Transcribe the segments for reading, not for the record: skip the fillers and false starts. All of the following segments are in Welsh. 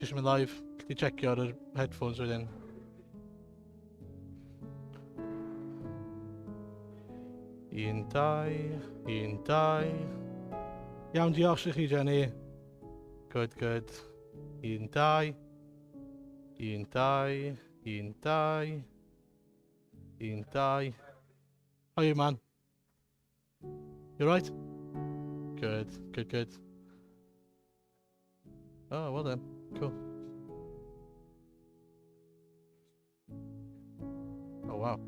Ti eisiau mynd live? Ti checio ar yr headphones wedyn. Un, dau, un, dau. Iawn, diolch i chi, Jenny. Good, good. Un, dau. Un, dau. Un, dau. Un, dau. How are you, man? You right? Good, good, good. Oh, well then. Cool. Oh, wow.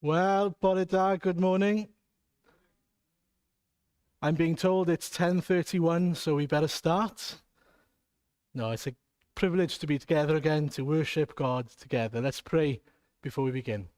Well, bore da, good morning. I'm being told it's 10:31, so we better start. No, it's a privilege to be together again, to worship God together. Let's pray before we begin.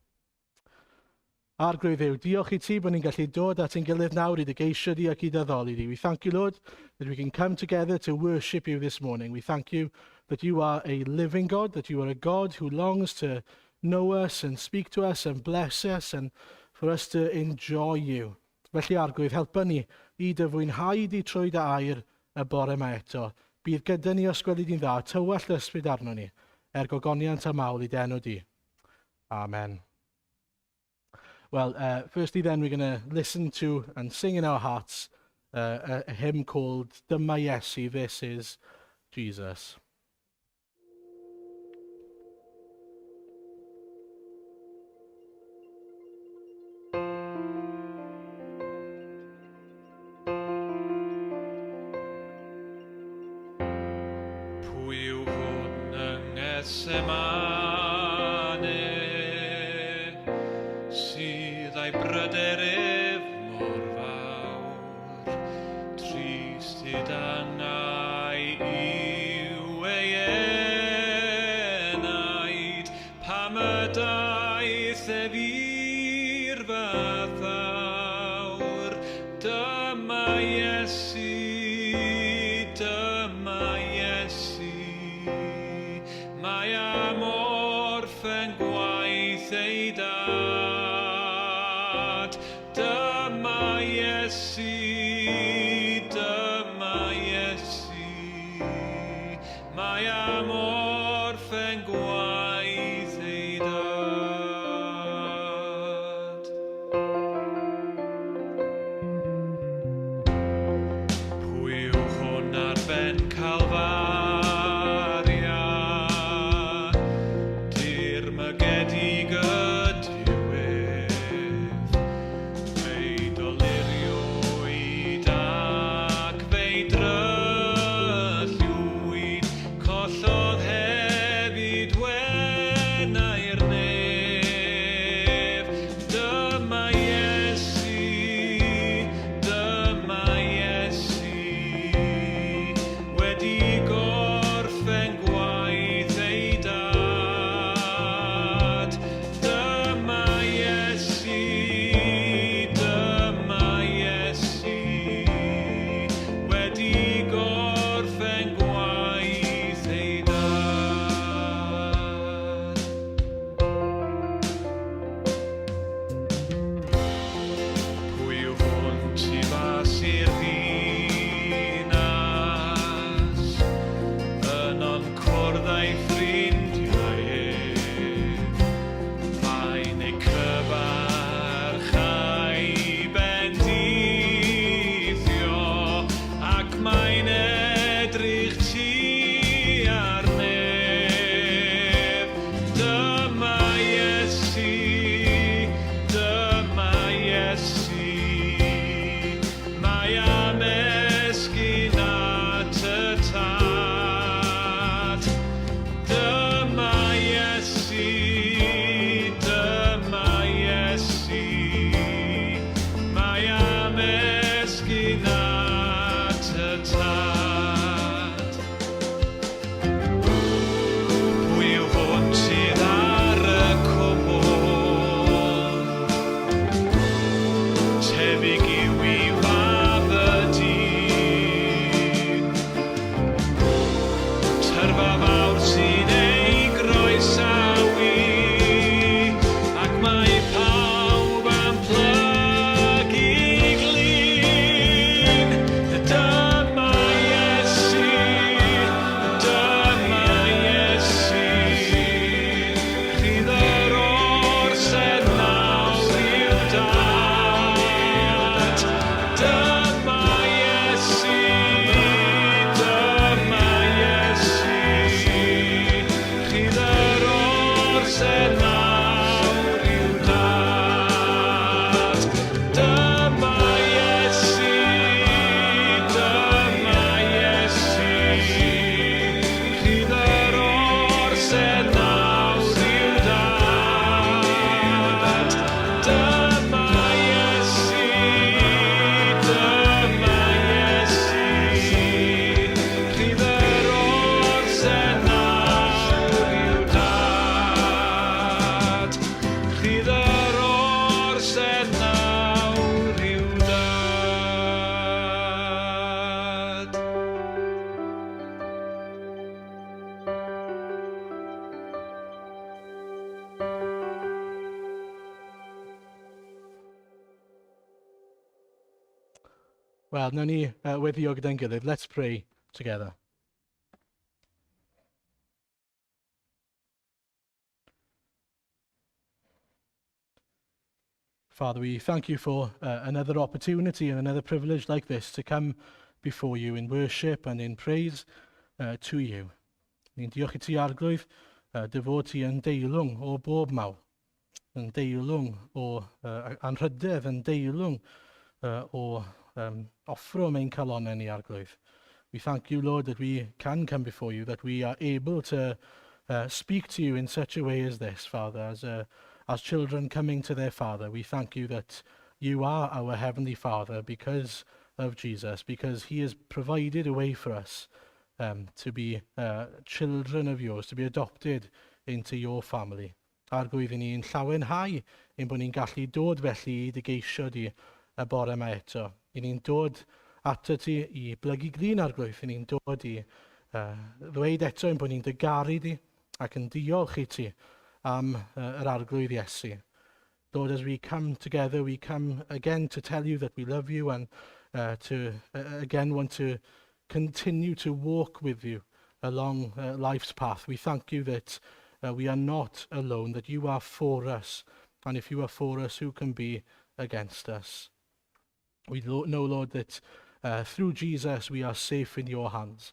Arglwydd Dduw, diolch i ti bod ni'n gallu dod at ein gilydd nawr i dy geisio di ac i dy addoli di. We thank you, Lord, that we can come together to worship you this morning. We thank you that you are a living God, that you are a God who longs to know us and speak to us and bless us and for us to enjoy you. Felly, Arglwydd, helpa ni i dy fwynhau di trwy dy air y bore yma eto. Bydd gyda ni os gweli di'n dda, tywallt ysbryd arno ni, er gogoniant a mawl i dy enw di. Amen. Well, firstly then, we're going to listen to and sing in our hearts a hymn called Dyma Iesu, This is Jesus. Pwy yw hwn yng Ngethsemane sydd â'i bryder ef mor fawr? Trist hyd angau yw ei enaid, pam y daeth ef i'r fath awr? Dyma Iesu, dyma Iesu, mae am orffen gwaith ei dad. Dyma Iesu, dyma Iesu, mae am orffen gwaith ei dad. Pwy yw hwn ar ben Calfaria? Dirmygedig ydyw ef. Fe'i doluriwyd ac fe'i drylliwyd, collodd hefyd wenau'r nef. Dyma Iesu, dyma Iesu, wedi gorffen gwaith ei dad. Dyma Iesu, dyma Iesu, wedi gorffen gwaith ei dad. Pwy yw hwn tu fas i'r ddinas? Yno'n cwrdd â'i ffrindiau ef. Mae'n eu cyfarch a'i bendithio, ac mae'n edrych tua'r nef. Dyma Iesu, dyma Iesu, mae am esgyn at y Tad. Dyma Iesu, dyma Iesu, mae am esgyn at y Tad. Pwy yw hwn sydd ar y cwmwl? Tebyg yw i fab y dyn. Tyrfa fawr sy'n ei groesawu, ac mae pawb am plygu glin. Dyma Iesu, dyma Iesu, rhydd yr orsedd nawr i'w dad. Dyma Iesu, dyma Iesu, Wel, nawn ni weddio gyda'n gilydd. Let's pray together. Father, we thank you for another opportunity and another privilege like this to come before you in worship and in praise to you. Ni'n diolch i ti, Arglwydd, dy fod ti yn deilwng o bob mawl, yn deilwng o anrhydedd, yn deilwng o offrwm ein calonnau ni, Arglwydd. We thank you, Lord, that we can come before you, that we are able to speak to you in such a way as this, Father, as children coming to their Father. We thank you that you are our Heavenly Father because of Jesus, because he has provided a way for us to be children of yours, to be adopted into your family. Arglwydd, i ni'n llawenhau ein bod ni'n gallu dod felly i dy geisio di y bore yma eto. I ni'n dod ato ti i blygu glin, Arglwydd. I ni'n dod i ddweud eto ein bod ni'n dy garu di ac yn diolch i ti am yr Arglwydd Iesu. Lord, as we come together, we come again to tell you that we love you and to again want to continue to walk with you along life's path. We thank you that we are not alone, that you are for us. And if you are for us, who can be against us? We know, Lord, that through Jesus we are safe in your hands.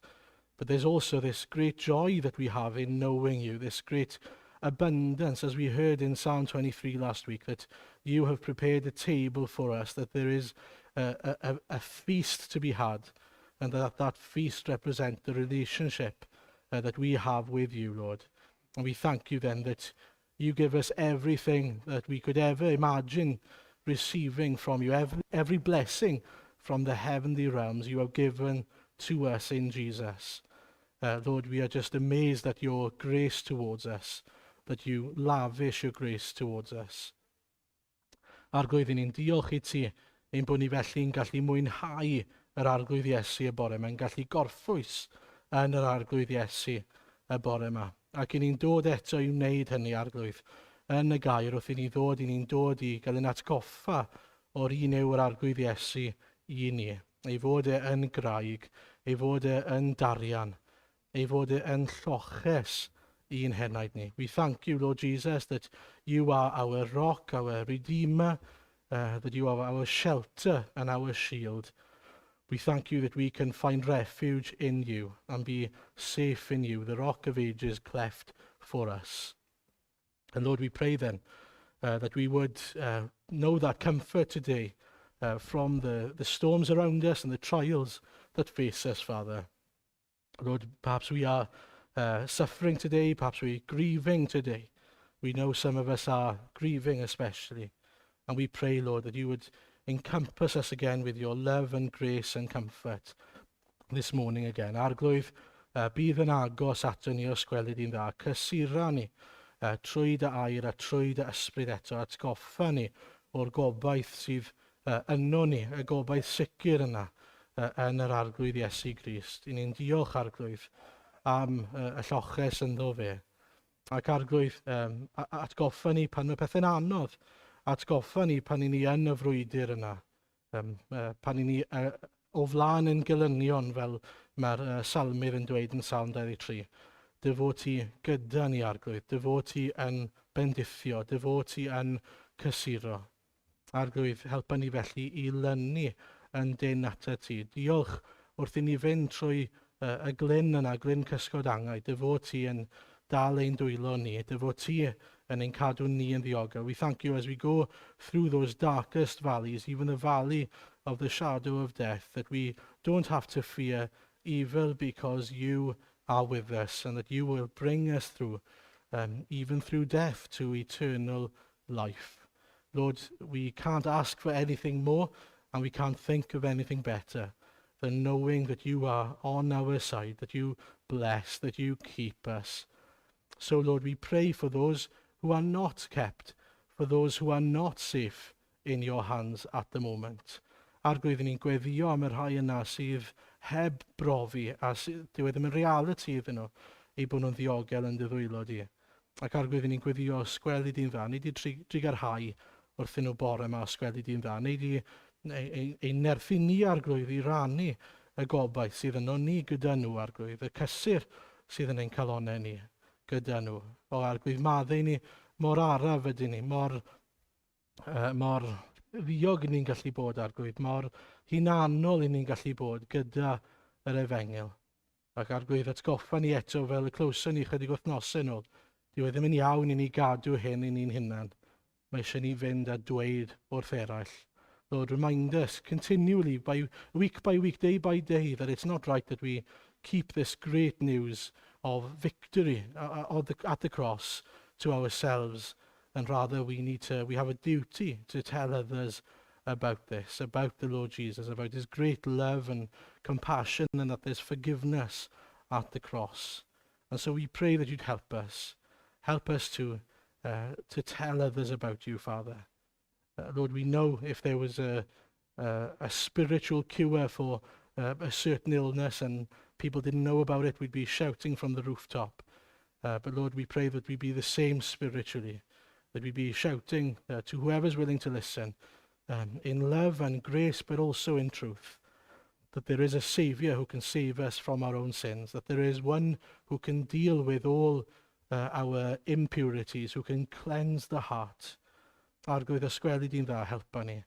But there's also this great joy that we have in knowing you, this great abundance, as we heard in Psalm 23 last week, that you have prepared a table for us, that there is a feast to be had, and that that feast represents the relationship that we have with you, Lord. And we thank you then that you give us everything that we could ever imagine receiving from you, every blessing from the heavenly realms you have given to us in Jesus. Lord, we are just amazed at your grace towards us, that you lavish your grace towards us. Arglwydd, i ni'n diolch i ti ein bod ni felly'n gallu mwynhau yr Arglwydd Iesu y bore yma, yn gallu gorffwys yn yr Arglwydd Iesu y bore yma. Ac i ni'n dod eto i wneud hynny, Arglwydd, yn y gair wrth i ni ddod, i ni'n dod i gael ein atgoffa o'r un yw yr Arglwydd Iesu i ni. Ei fod e yn graig, ei fod e yn darian, ei fod e yn lloches i'n henaid ni. We thank you, Lord Jesus, that you are our rock, our redeemer, that you are our shelter and our shield. We thank you that we can find refuge in you and be safe in you, the rock of ages cleft for us. And Lord, we pray then that we would know that comfort today from the storms around us and the trials that face us, Father. Lord, perhaps we are suffering today, perhaps we're grieving today. We know some of us are grieving especially. And we pray, Lord, that you would encompass us again with your love and grace and comfort this morning again. Arglwydd, bydd yn agos ato ni os gweli di'n dda. Cysura ni trwy dy air a trwy dy ysbryd eto. Atgoffa ni o'r gobaith sydd yno ni, y gobaith sicr yna yn yr Arglwydd Iesu Grist. I ni'n diolch, Arglwydd, am y lloches ynddo fe. Ac Arglwydd, atgoffa ni pan mae pethau'n anodd. Atgoffa ni pan i ni yn y frwydr yna. Pan i ni o flaen ein gelynion, fel mae'r salmydd yn dweud yn Salm 23. Dy fod ti gyda ni, Arglwydd. Dy fod ti yn bendithio. Dy fod ti yn cysuro. Arglwydd, helpa ni felly i lynu yn dynn atat ti. Diolch wrth i ni fynd trwy y glyn yna, glyn cysgod angau, dy fod ti yn dal ein dwylo ni, dy fod ti yn ein cadw ni yn ddiogel. We thank you as we go through those darkest valleys, even the valley of the shadow of death, that we don't have to fear evil because you are with us and that you will bring us through, even through death, to eternal life. Lord, we can't ask for anything more and we can't think of anything better than knowing that you are on our side, that you bless, that you keep us. So, Lord, we pray for those who are not kept, for those who are not safe in your hands at the moment. Arglwydd, ni'n gweddio am y rhai yna sydd heb brofi a sydd, dyw e ddim yn reality iddyn nhw eu bod nhw'n ddiogel yn dy ddwylo di. Ac Arglwydd, ni'n gweddio os gweli di'n dda, nei di trugarhau wrthyn nhw bore yma os gweli di'n dda, nei di Ein, ein nerthu ni arglwydd i rannu y gobaith sydd yno ni gyda nhw arglwydd, y cysur sydd yn ein calonnau ni gyda nhw. O arglwydd, maddau ni mor araf ydyn ni, mor, uh, mor ddiog ni'n gallu bod arglwydd, mor hunanol i ni'n gallu bod gyda yr efengyl. Ac arglwydd atgoffa ni eto fel y clywson ni chydig wythnosau nôl, dyw e ddim yn iawn i ni gadw hyn i ni'n hunan. Mae eisiau ni fynd a dweud wrth eraill. Lord, remind us continually, by week by week, day by day, that it's not right that we keep this great news of victory at the cross to ourselves, and rather we need to, we have a duty to tell others about this, about the Lord Jesus, about his great love and compassion, and that there's forgiveness at the cross. And so we pray that you'd help us. Help us to, uh, to tell others about you, Father. Uh, Lord, we know if there was a, a, a spiritual cure for uh, a certain illness and people didn't know about it, we'd be shouting from the rooftop. Uh, but Lord, we pray that we be the same spiritually, that we be shouting uh, to whoever's willing to listen um, in love and grace, but also in truth, that there is a Saviour who can save us from our own sins, that there is one who can deal with all uh, our impurities, who can cleanse the heart. Arglwydd os gweli di'n dda, helpa ni.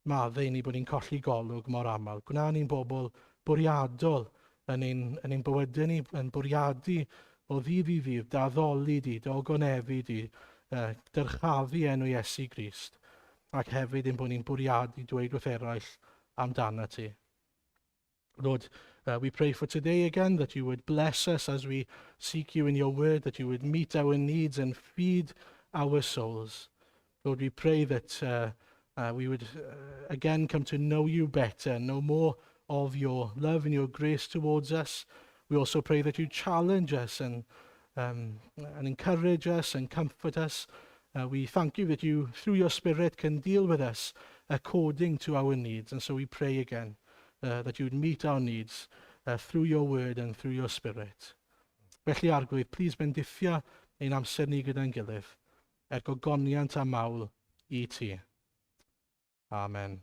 Maddau ni bod ni'n colli golwg mor aml. Gwna ni'n bobl bwriadol yn ein, yn ein bywydau ni, yn bwriadu o ddydd i ddydd, dy addoli di, dy ogoneddu di, uh, dyrchafu enw Iesu Grist, ac hefyd ein bod ni'n bwriadu dweud wrth eraill amdano ti. Lord, uh, we pray for today again that you would bless us as we seek you in your word, that you would meet our needs and feed our souls. Lord, we pray that uh, uh, we would uh, again come to know you better, know more of your love and your grace towards us. We also pray that you challenge us and, um, and encourage us and comfort us. Uh, we thank you that you, through your Spirit, can deal with us according to our needs. And so we pray again uh, that you would meet our needs uh, through your word and through your Spirit. Felly, Arglwydd, please bendithia ein amser ni gyda'n gilydd, er gogoniant a mawl i ti. Amen.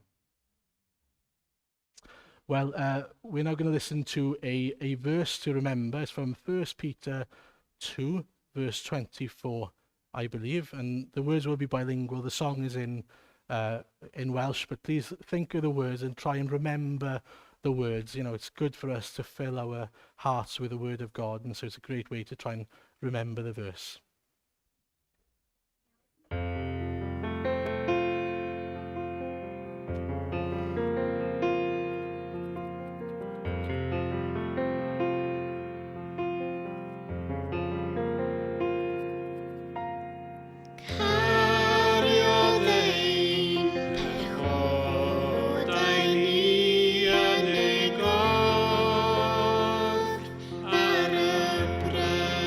Well, uh, we're now going to listen to a, a verse to remember. It's from 1 Peter 2, verse 24, I believe. And the words will be bilingual. The song is in, uh, in Welsh, but please think of the words and try and remember the words. You know, it's good for us to fill our hearts with the word of God, and so it's a great way to try and remember the verse. Cariodd ein pechodau ni yn ei gorff ar y bren.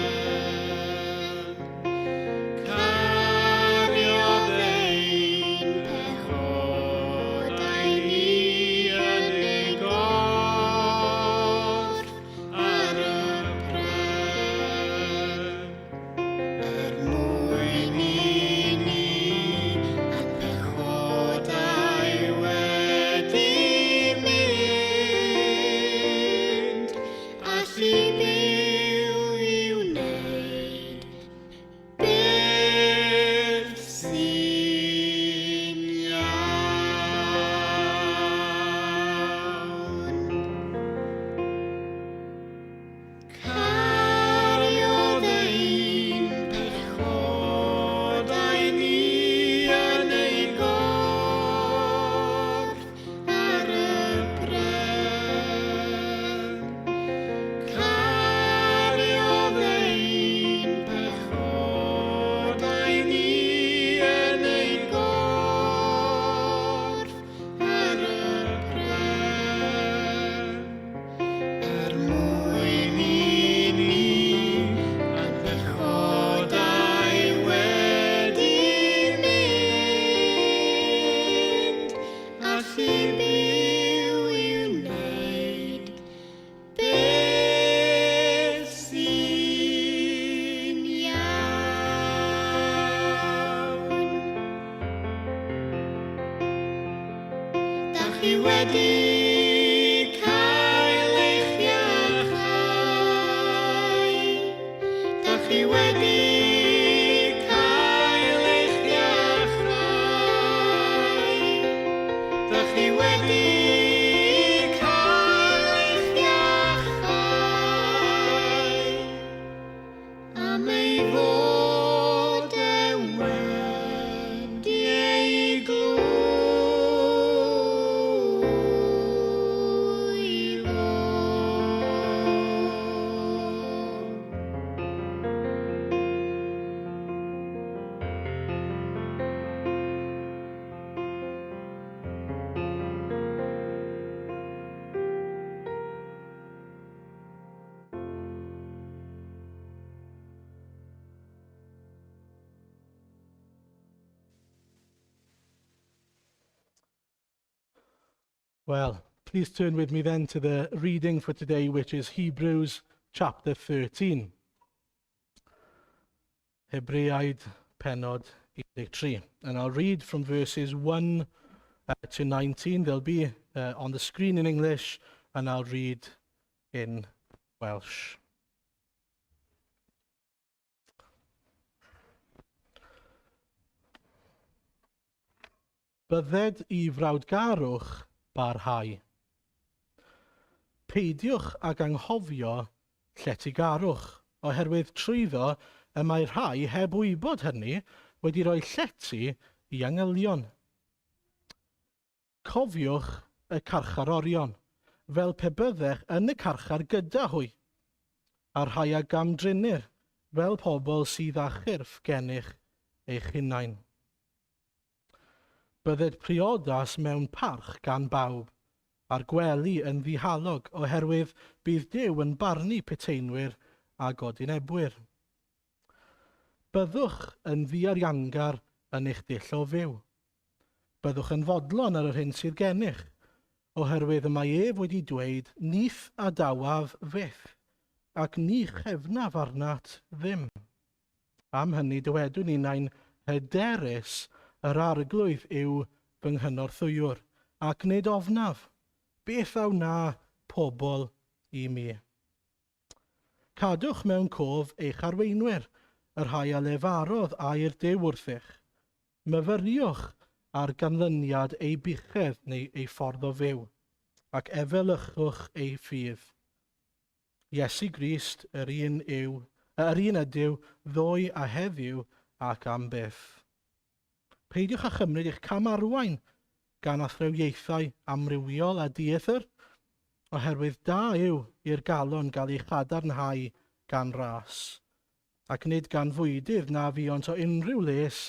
wedi cael eich iachau. Dach chi wedi cael eich iachau. Dach chi wedi cael eich iachau. Am ei fod e wedi ei glwyfo. Well, please turn with me then to the reading for today, which is Hebrews chapter 13. Hebreaid pennod 13. And I'll read from verses 1 to 19. They'll be on the screen in English, and I'll read in Welsh. Bydded i frawdgarwch barhau. Peidiwch ag anghofio lletygarwch, oherwydd trwyddo y mae rhai heb wybod hynny wedi rhoi llety i angylion. Cofiwch y carcharorion, fel pe byddech yn y carchar gyda hwy, a'r rhai a gamdrinnir, fel pobl sydd â chyrff gennych eich hunain. Bydded priodas mewn parch gan bawb, a'r gwely yn ddihalog, oherwydd bydd Duw yn barnu puteinwyr a godinebwyr. Byddwch yn ddiariangar yn eich dull o fyw. Byddwch yn fodlon ar yr hyn sydd gennych, oherwydd y mae ef wedi dweud, Ni'th adawaf fyth, ac ni chefnaf arnat ddim. Am hynny dywedwn innau'n hyderus, Yr Arglwydd yw fy nghynorthwywr, ac nid ofnaf. Beth a wna pobl i mi? Cadwch mewn cof eich arweinwyr, y rhai a lefarodd air Duw wrthych. Myfyriwch ar ganlyniad eu buchedd neu eu ffordd o fyw, ac efelychwch eu ffydd. Iesu Grist, yr un yw, yr un ydyw, ddoe a heddiw ac am byth. Peidiwch â chymryd eich cam-arwain gan athrawiaethau amrywiol a dieithr, oherwydd da yw i'r galon gael ei chadarnhau gan ras, ac nid gan fwydydd na fuont o unrhyw les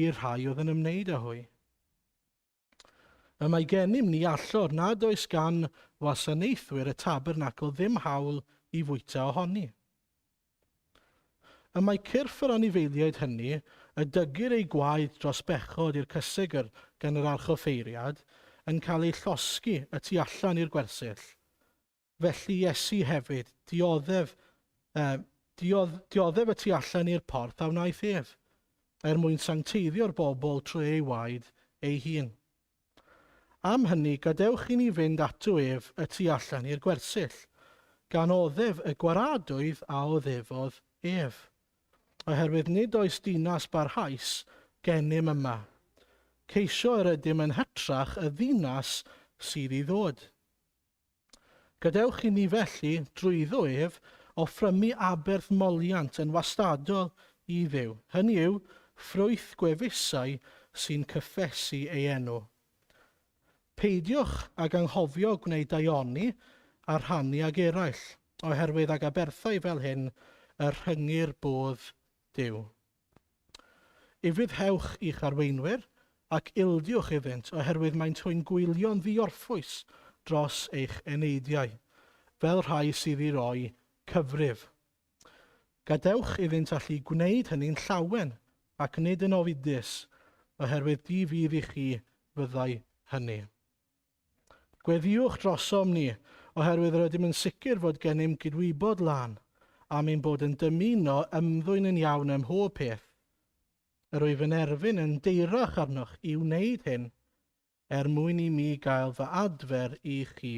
i'r rhai oedd yn ymwneud â hwy. Y mae gennym ni allor nad oes gan wasanaethwyr y tabernacl ddim hawl i fwyta ohoni. Y mae cyrff yr anifeiliaid hynny, y dygir eu gwaed dros bechod i'r cysegr gan yr archoffeiriad, yn cael eu llosgi y tu allan i'r gwersyll. Felly Iesu hefyd, dioddef, eh, diodd, dioddef y tu allan i'r porth a wnaeth ef, er mwyn sancteiddio'r bobl trwy ei waed ei hun. Am hynny, gadewch i ni fynd ato ef y tu allan i'r gwersyll, gan oddef y gwaradwydd a oddefodd ef. Oherwydd nid oes dinas barhaus gennym yma. Ceisio yr ydym yn hytrach y ddinas sydd i ddod. Gadewch i ni felly, drwyddo ef, offrymu aberth moliant yn wastadol i Dduw, hynny yw, ffrwyth gwefusau sy'n cyffesu ei enw. Peidiwch ag anghofio gwneud daioni a rhannu ag eraill, oherwydd ag aberthau fel hyn y rhyngir bodd Duw. Ufuddhewch i'ch arweinwyr, ac ildiwch iddynt, oherwydd maent hwy'n gwylio'n ddiorffwys dros eich eneidiau, fel rhai sydd i roi cyfrif. Gadewch iddynt allu gwneud hynny'n llawen, ac nid yn ofidus, oherwydd di-fudd i chi fyddai hynny. Gweddïwch drosom ni, oherwydd yr ydym yn sicr fod gennym gydwybod lân, am ein bod yn dymuno ymddwyn yn iawn ym mhob peth. Yr wyf yn erfyn yn deirach arnoch i wneud hyn. er mwyn i mi gael fy adfer i chi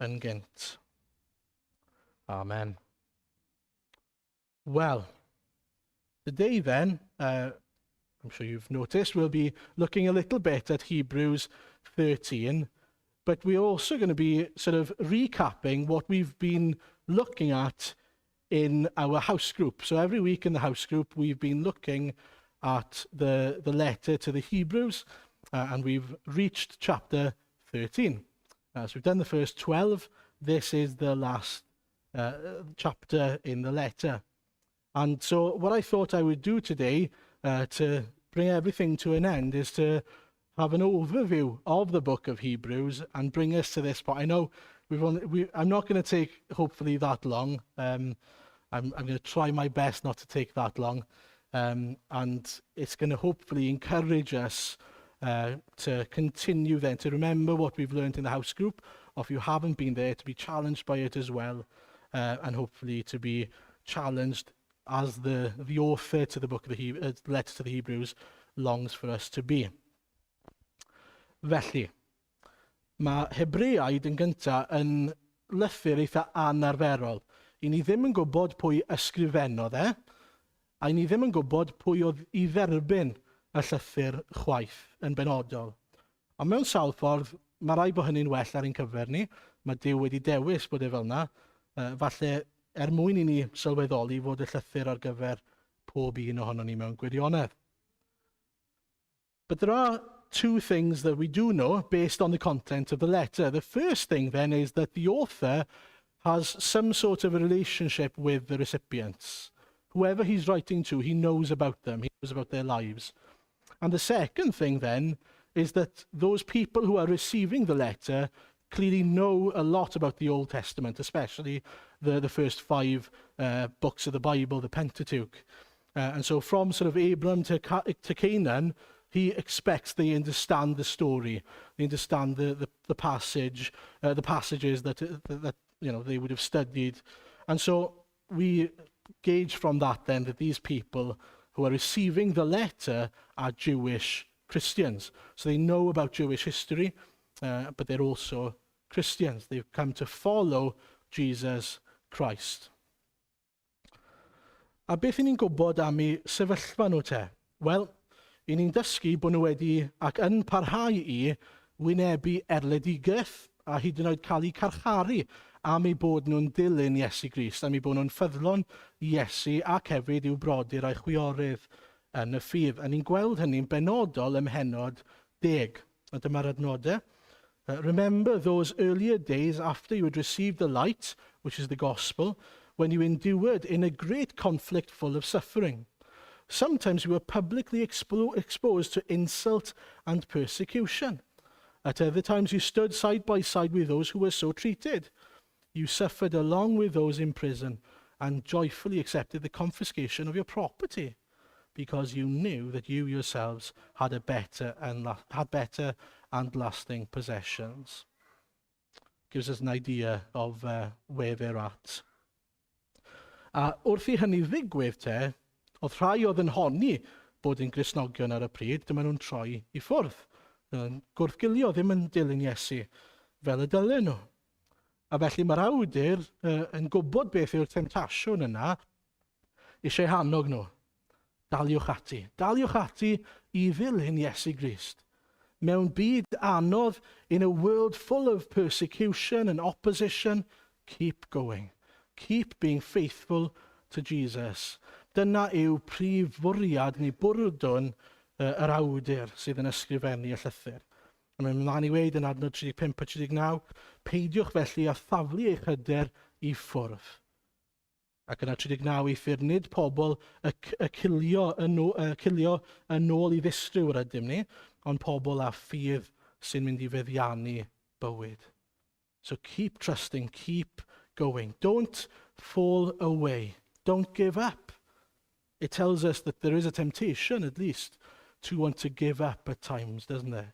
yn gynt. Amen. Well, today then, I'm sure you've noticed, we'll be looking a little bit at Hebrews 13, but we're also going to be sort of recapping what we've been looking at in our house group. So every week in the house group, we've been looking at the letter to the Hebrews, and we've reached chapter 13. So we've done the first 12. This is the last chapter in the letter. And so what I thought I would do today to bring everything to an end is to have an overview of the book of Hebrews and bring us to this point. I know we've only, we, I'm not going to take, hopefully, that long. I'm going to try my best not to take that long. And it's going to hopefully encourage us to continue then, to remember what we've learned in the house group, or if you haven't been there, to be challenged by it as well, and hopefully to be challenged as the author to the book of the letter to the Hebrews longs for us to be. Felly, mae Hebreaid yn gyntaf yn lythyr eitha anarferol. I ni ddim yn gwybod pwy ysgrifennodd e, a i ni ddim yn gwybod pwy oedd i dderbyn y llythyr chwaith yn benodol. Ond mewn sawl ffordd, mae rhaid bod hynny'n well ar ein cyfer ni. Mae Duw wedi dewis bod e fel yna. Falle er mwyn i ni sylweddoli fod y llythyr ar gyfer pob un ohono ni mewn gwirionedd. But there are two things that we do know based on the content of the letter. The first thing then is that the author has some sort of a relationship with the recipients. Whoever he's writing to, he knows about them, he knows about their lives. And the second thing then is that those people who are receiving the letter clearly know a lot about the Old Testament, especially the first five books of the Bible, the Pentateuch. And so from sort of Abram to Canaan, he expects they understand the story, they understand the passage, the passages that they would have studied. And so we gauge from that then that these people who are receiving the letter are Jewish Christians. So they know about Jewish history, but they're also Christians. They've come to follow Jesus Christ. A beth i ni'n gwybod am eu sefyllfa nhw te? Wel, i ni'n dysgu bod nhw wedi ac yn parhau i wynebu erledigaeth a hyd yn oed cael eu carcharu am eu bod nhw'n dilyn Iesu Grist, am eu bod nhw'n ffyddlon i Iesu ac hefyd i'w brodyr a'i chwiorydd yn y ffydd. A ni'n gweld hynny'n benodol ym mhennod 10. A dyma'r adnodau. Remember those earlier days after you had received the light, which is the gospel, when you endured in a great conflict full of suffering. Sometimes you were publicly exposed to insult and persecution. At other times you stood side by side with those who were so treated. You suffered along with those in prison and joyfully accepted the confiscation of your property because you knew that you yourselves had better and lasting possessions. Gives us an idea of where they're at. A wrth i hynny ddigwydd te, oedd rhai oedd yn honni bod yn Gristnogion ar y pryd, dyma nhw'n troi i ffwrdd. Yn gwrthgilio, ddim yn dilyn Iesu fel y dylen nhw. A felly mae'r awdur yn gwybod beth yw'r temtasiwn yna, eisiau hannog nhw. Daliwch ati. Daliwch ati i ddilyn Iesu Grist. Mewn byd anodd, in a world full of persecution and opposition, keep going. Keep being faithful to Jesus. Dyna yw prif fwriad neu bwrdwn yr awdur sydd yn ysgrifennu y llythyr. A mae'n mlaen i weud yn adnod 35 a 39, peidiwch felly a thaflu eich hyder i ffwrdd. Ac yna 39, eithr nid pobl y cilio yn ôl i ddistryw yr ydym ni, ond pobl â ffydd sy'n mynd i feddiannu bywyd. So keep trusting, keep going. Don't fall away. Don't give up. It tells us that there is a temptation, at least, to want to give up at times, doesn't there?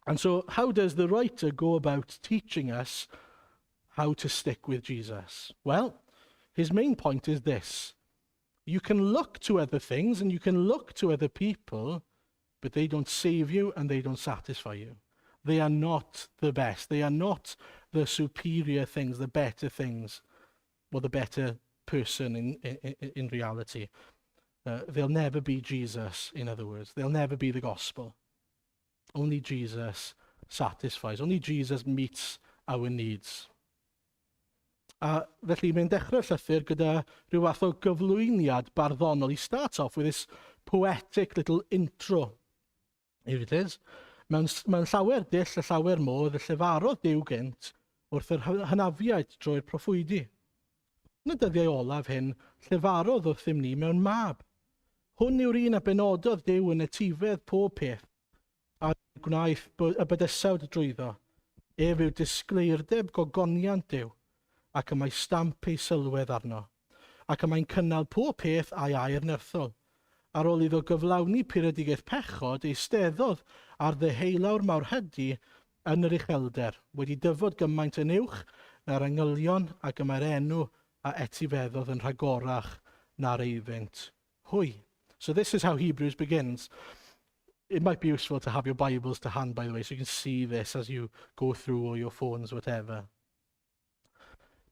And so, how does the writer go about teaching us how to stick with Jesus? Well, his main point is this: you can look to other things and you can look to other people, but you must look to Jesus. But they don't save you and they don't satisfy you. They are not the best. They are not the superior things, the better things, or the better person in reality. They'll never be Jesus, in other words. They'll never be the gospel. Only Jesus satisfies. Only Jesus meets our needs. A felly mae'n dechrau'r llythyr gyda rhyw fath o gyflwyniad barddonol. He starts off with this poetic little intro. Here it is. Mewn llawer dull a llawer modd, y llefarodd Duw gynt wrth yr hynafiaid drwy'r proffwydi. Yn y dyddiau olaf hyn, llefarodd wrthym ni mewn mab. Hwn yw'r un a benododd Duw yn etifedd pob peth, a gwnaeth y bydysawd drwyddo. Ef yw disgleirdeb gogoniant Duw, ac y mae stamp ei sylwedd arno, ac y mae'n cynnal pob peth â'i air nerthol. Ar ôl iddo gyflawni puredigaeth pechod, eisteddodd ar ddeheulaw'r mawrhydi yn yr uchelder, wedi dyfod gymaint yn uwch na'r angylion ac y mae'r enw a etifeddodd yn rhagorach na'r eiddynt hwy. So this is how Hebrews begins. It might be useful to have your Bibles to hand, by the way, so you can see this as you go through, or your phones, whatever.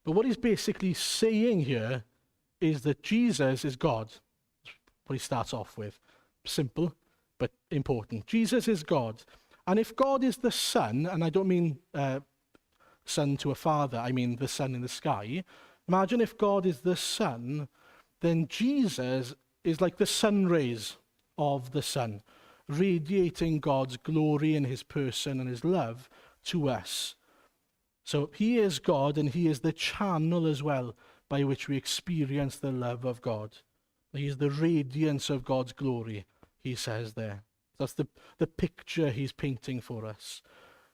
But what he's basically saying here is that Jesus is God. That's what he starts off with. Simple, but important. Jesus is God. And if God is the Son, and I don't mean son to a father, I mean the sun in the sky. Imagine if God is the sun, then Jesus is like the sun rays of the sun, radiating God's glory in his person and his love to us. So he is God and he is the channel as well by which we experience the love of God. He is the radiance of God's glory, he says there. That's the picture he's painting for us.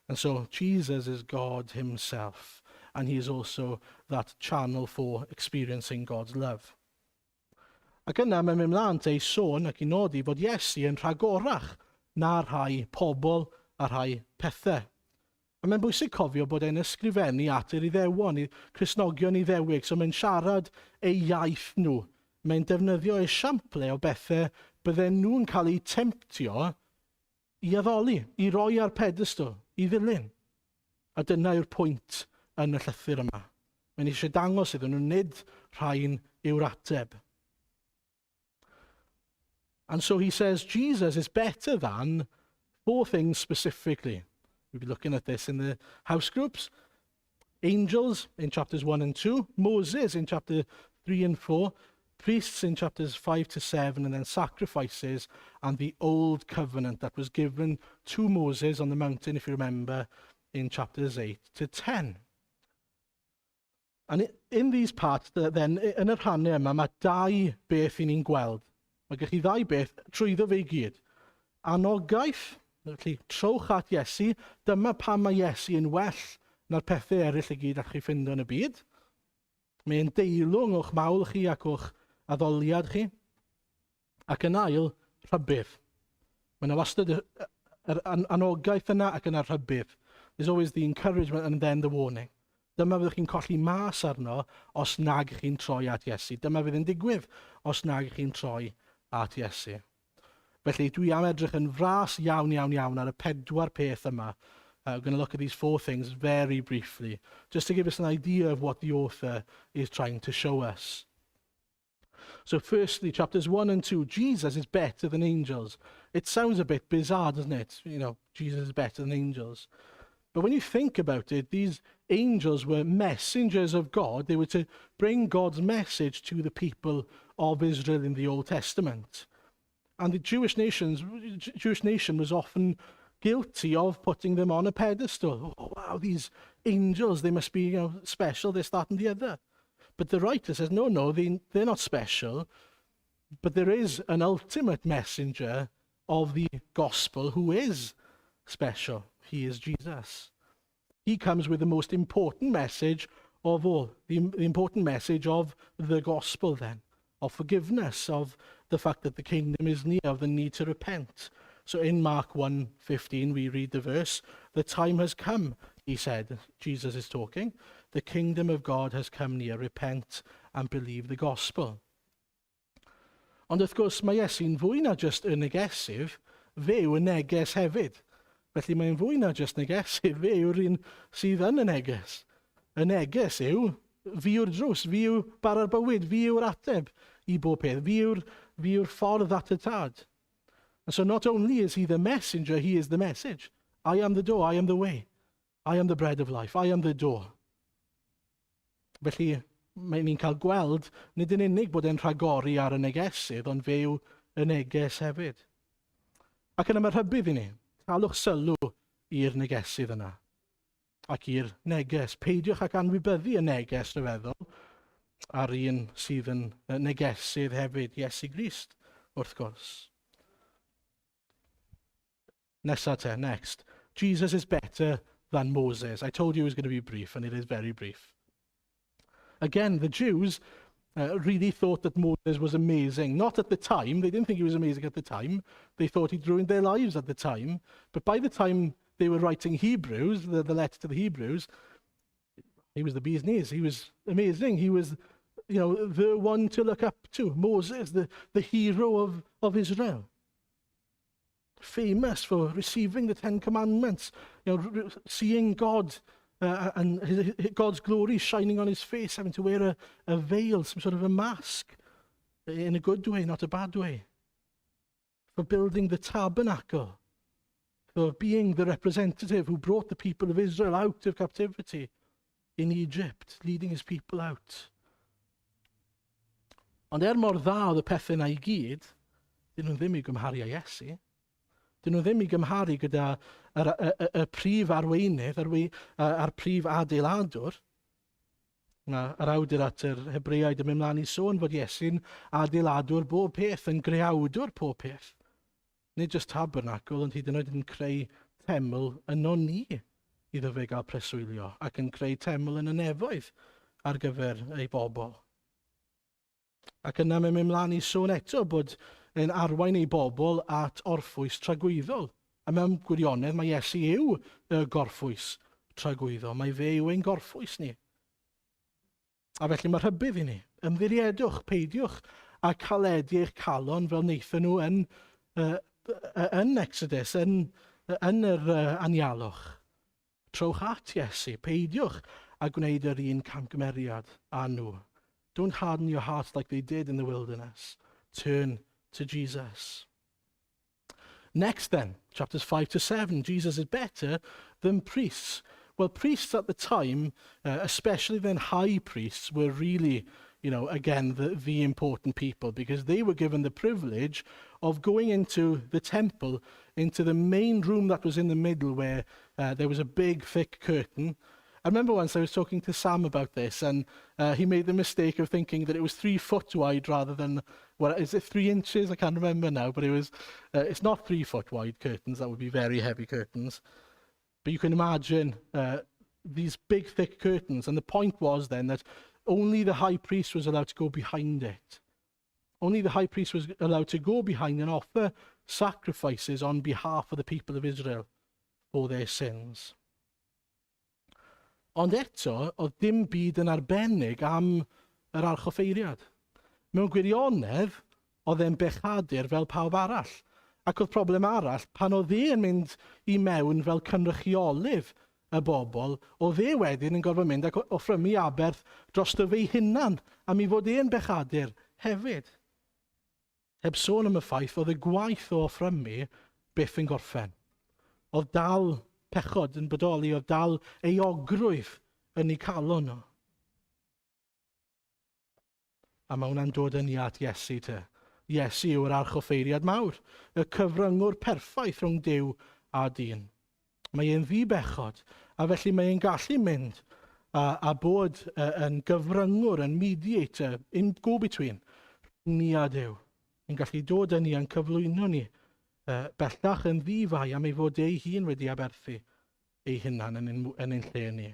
And so Jesus is God himself, and he is also that channel for experiencing God's love. Ac yna mae'n mynd mlaen te i sôn ac i nodi fod Iesu yn rhagorach na rhai pobl a rhai pethau. A mae'n bwysig cofio bod e'n ysgrifennu at yr Iddewon, i Cristnogion Iddewig, so mae'n siarad eu iaith nhw. Mae'n defnyddio esiample o bethau bydden nhw'n cael eu temtio i addoli, i roi ar pedestal, i ddilyn. A dyna yw'r pwynt yn y llythyr yma. Mae'n eisiau dangos iddyn nhw nid rhain yw'r ateb. And so he says Jesus is better than four things specifically. We'll be looking at this in the house groups. Angels in chapters 1 and 2, Moses in chapter 3 and 4, priests in chapters 5 to 7, and then sacrifices and the old covenant that was given to Moses on the mountain, if you remember, in chapters 8 to 10. And in these parts, then, yn y rhannau yma, mae dau beth i ni'n gweld. Mae gennych chi ddau beth trwyddo fe i gyd. Anogaeth, felly trowch at Iesu, dyma pam mae Iesu yn well na'r pethau eraill i gyd allwch chi ffindo yn y byd. Mae'n deilwng o'ch mawl chi ac o'ch addoliad chi. Ac yn ail, rhybudd. Mae yna wastad yr anogaeth yna ac yna rhybudd. There's always the encouragement and then the warning. Dyma fyddwch chi'n colli mas arno os nag chi'n troi at Iesu. Dyma fydd yn digwydd os nag chi'n troi at Iesu. Felly dwi am edrych yn fras iawn, iawn, iawn ar y pedwar peth yma. We're going to look at these four things very briefly, just to give us an idea of what the author is trying to show us. So, firstly, chapters 1 and 2, Jesus is better than angels. It sounds a bit bizarre, doesn't it? Jesus is better than angels. But when you think about it, these angels were messengers of God. They were to bring God's message to the people of Israel in the Old Testament. And the Jewish nation was often guilty of putting them on a pedestal. "Oh, wow, these angels, they must be special, this, that, and the other." But the writer says, No, they're not special. But there is an ultimate messenger of the gospel who is special. He is Jesus. He comes with the most important message of all, the important message of the gospel, then, of forgiveness, of the fact that the kingdom is near, of the need to repent. So in Mark 1:15 we read the verse, "The time has come," he said, Jesus is talking, "the kingdom of God has come near, repent and believe the gospel." Ond wrth gwrs mae Iesu'n fwy na just y negesydd. Fe yw y neges hefyd. Felly mae'n fwy na jyst negesydd, fe yw'r un sydd yn y neges. Y neges yw, fi yw'r drws, fi yw bara'r bywyd, fi yw'r ateb i bob peth, fi yw'r ffordd at y Tad. And so not only is he the messenger, he is the message. I am the door, I am the way. I am the bread of life, I am the door. Felly, mae ni'n cael gweld nid yn unig bod e'n rhagori ar y negesydd, ond fe yw y neges hefyd. Ac yna mae rhybudd i ni. Talwch sylw i'r negesydd yna ac i'r neges. Peidiwch ac anwybyddu y neges rhyfeddol a'r un sydd yn negesydd hefyd, Iesu Grist, wrth gwrs. Nesa te, next. Jesus is better than Moses. I told you it was going to be brief, and it is very brief. Again, the Jews really thought that Moses was amazing. Not at the time, they didn't think he was amazing at the time. They thought he'd ruined their lives at the time. But by the time they were writing Hebrews, the letter to the Hebrews, he was the bee's knees. He was amazing. He was the one to look up to. Moses, the hero of Israel. Famous for receiving the Ten Commandments, seeing God and God's glory shining on his face, having to wear a veil, some sort of a mask, in a good way, not a bad way. For building the tabernacle, for being the representative who brought the people of Israel out of captivity in Egypt, leading his people out. Ond er mor dda oedd y pethau yna i gyd, dyn nhw ddim i gymharu â Iesu. Dyn nhw ddim i gymharu gyda y prif arweinydd a'r prif adeiladwr. Mae yr awdur at yr Hebreaid yn mynd mlaen i sôn fod Iesu'n adeiladwr bob peth, yn greawdwr pob peth. Nid jyst tabernacl, ond hyd yn oed yn creu teml yno ni iddo fe gael preswylio ac yn creu teml yn y nefoedd ar gyfer ei bobl. Ac yna mae'n mynd mlaen i sôn eto bod e'n arwain ei bobl at orffwys tragwyddol. A mewn gwirionedd mae Iesu yw y gorffwys tragwyddol. Mae fe yw ein gorffwys ni. A felly mae rhybudd i ni. Ymddiriedwch, peidiwch a caledu eich calon fel wnaethon nhw yn Exodus, yn yr anialwch. Trowch at Iesu, peidiwch a gwneud yr un camgymeriad â nhw. Don't harden your hearts like they did in the wilderness. Turn to Jesus. Next then, chapters 5 to 7, Jesus is better than priests. Well, priests at the time, especially then high priests, were really, again, the important people because they were given the privilege of going into the temple, into the main room that was in the middle where there was a big, thick curtain. I remember once I was talking to Sam about this, and he made the mistake of thinking that it was 3 foot wide rather than, what is it, 3 inches? I can't remember now, but it's not 3 foot wide curtains. That would be very heavy curtains. But you can imagine these big, thick curtains. And the point was then that only the high priest was allowed to go behind it. Only the high priest was allowed to go behind and offer sacrifices on behalf of the people of Israel for their sins. Ond eto, oedd dim byd yn arbennig am yr archoffeiriad. Mewn gwirionedd, oedd e'n bechadur fel pawb arall. Ac oedd problem arall, pan oedd e'n mynd i mewn fel cynrychiolydd y bobl, oedd e wedyn yn gorfod mynd ac offrymu aberth drosto fe'i hunan, am ei fod e'n bechadur hefyd. Heb sôn am y ffaith, oedd y gwaith o offrymu byth yn gorffen. Oedd dal pechod yn bodoli, oedd dal euogrwydd yn eu calon nhw. A mae hwnna'n dod yn ni at Iesu te. Iesu yw'r archoffeiriad mawr, y cyfryngwr perffaith rhwng Duw a dyn. Mae e'n ddi-bechod, a felly mae e'n gallu mynd a bod yn gyfryngwr, yn mediator, in go-between, ni a Duw. Yn gallu dod â ni a'n cyflwyno ni bellach yn ddi-fai am ei fod ei hun wedi aberthu ei hunan yn ein lle ni.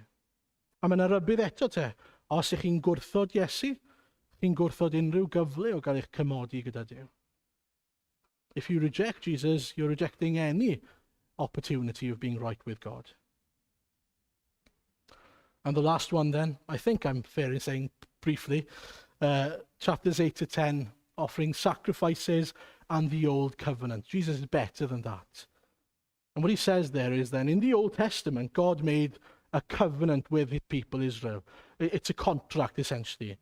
A mae yna rybudd eto te. Os ych chi'n gwrthod Iesu, chi'n gwrthod unrhyw gyfle o gael eich cymodi gyda Duw. If you reject Jesus, you're rejecting any opportunity of being right with God. And the last one then, I think I'm fair in saying briefly, chapters 8 to 10, offering sacrifices. and the Old Covenant. Jesus is better than that. And what he says there is then, in the Old Testament, God made a covenant with his people Israel. It's a contract, essentially.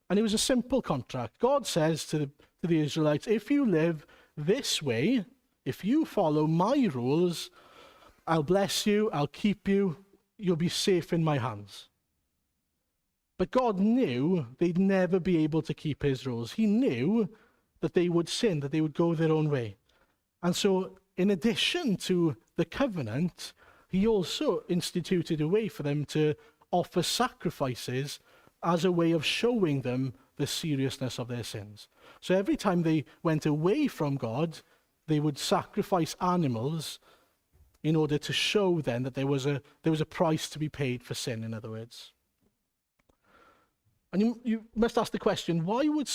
And it was a simple contract. God says to the Israelites, "If you live this way, if you follow my rules, I'll bless you, I'll keep you, you'll be safe in my hands." But God knew they'd never be able to keep his rules. He knew that they would sin, that they would go their own way. And so, in addition to the covenant, he also instituted a way for them to offer sacrifices as a way of showing them the seriousness of their sins. So every time they went away from God, they would sacrifice animals in order to show then that there was a price to be paid for sin, in other words. And you must ask the question, why would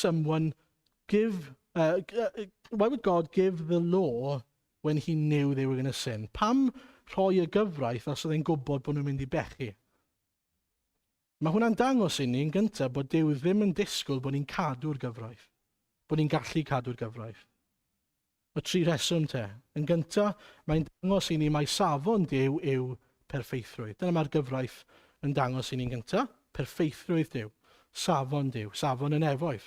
God give the law when he knew they were going to sin? Pam rhoi y gyfraith os oedd e'n gwybod bod nhw'n mynd i bechu? Mae hwnna'n dangos i ni yn gyntaf bod Duw ddim yn disgwyl bod ni'n cadw'r gyfraith, bod ni'n gallu cadw'r gyfraith. Mae tri rheswm te. Yn gyntaf, mae'n dangos i ni mai safon Duw yw perffeithrwydd. Dyna mae'r gyfraith yn dangos i ni'n gyntaf. Perffeithrwydd Duw. Safon Duw. Safon y nefoedd.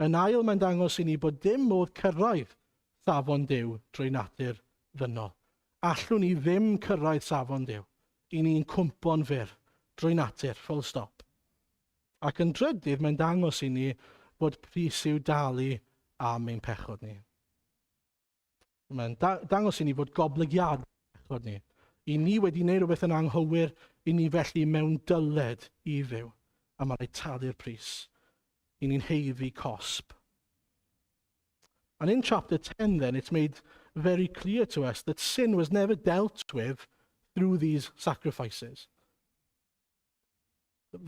Yn ail, mae'n dangos i ni bod dim modd cyrraedd safon Duw drwy natur ddynol. Allwn ni ddim cyrraedd safon Duw. I ni'n cwmpo'n fyr drwy natur, full stop. Ac yn drydydd, mae'n dangos i ni bod pris i'w dalu am ein pechod ni. Mae'n dangos i ni fod goblygiad pechod ni. I ni wedi gwneud rhywbeth yn anghywir, i ni felly mewn dyled i Dduw. A mae'n rhaid talu'r pris. I ni'n haeddu cosb. And in chapter 10 then, it's made very clear to us that sin was never dealt with through these sacrifices.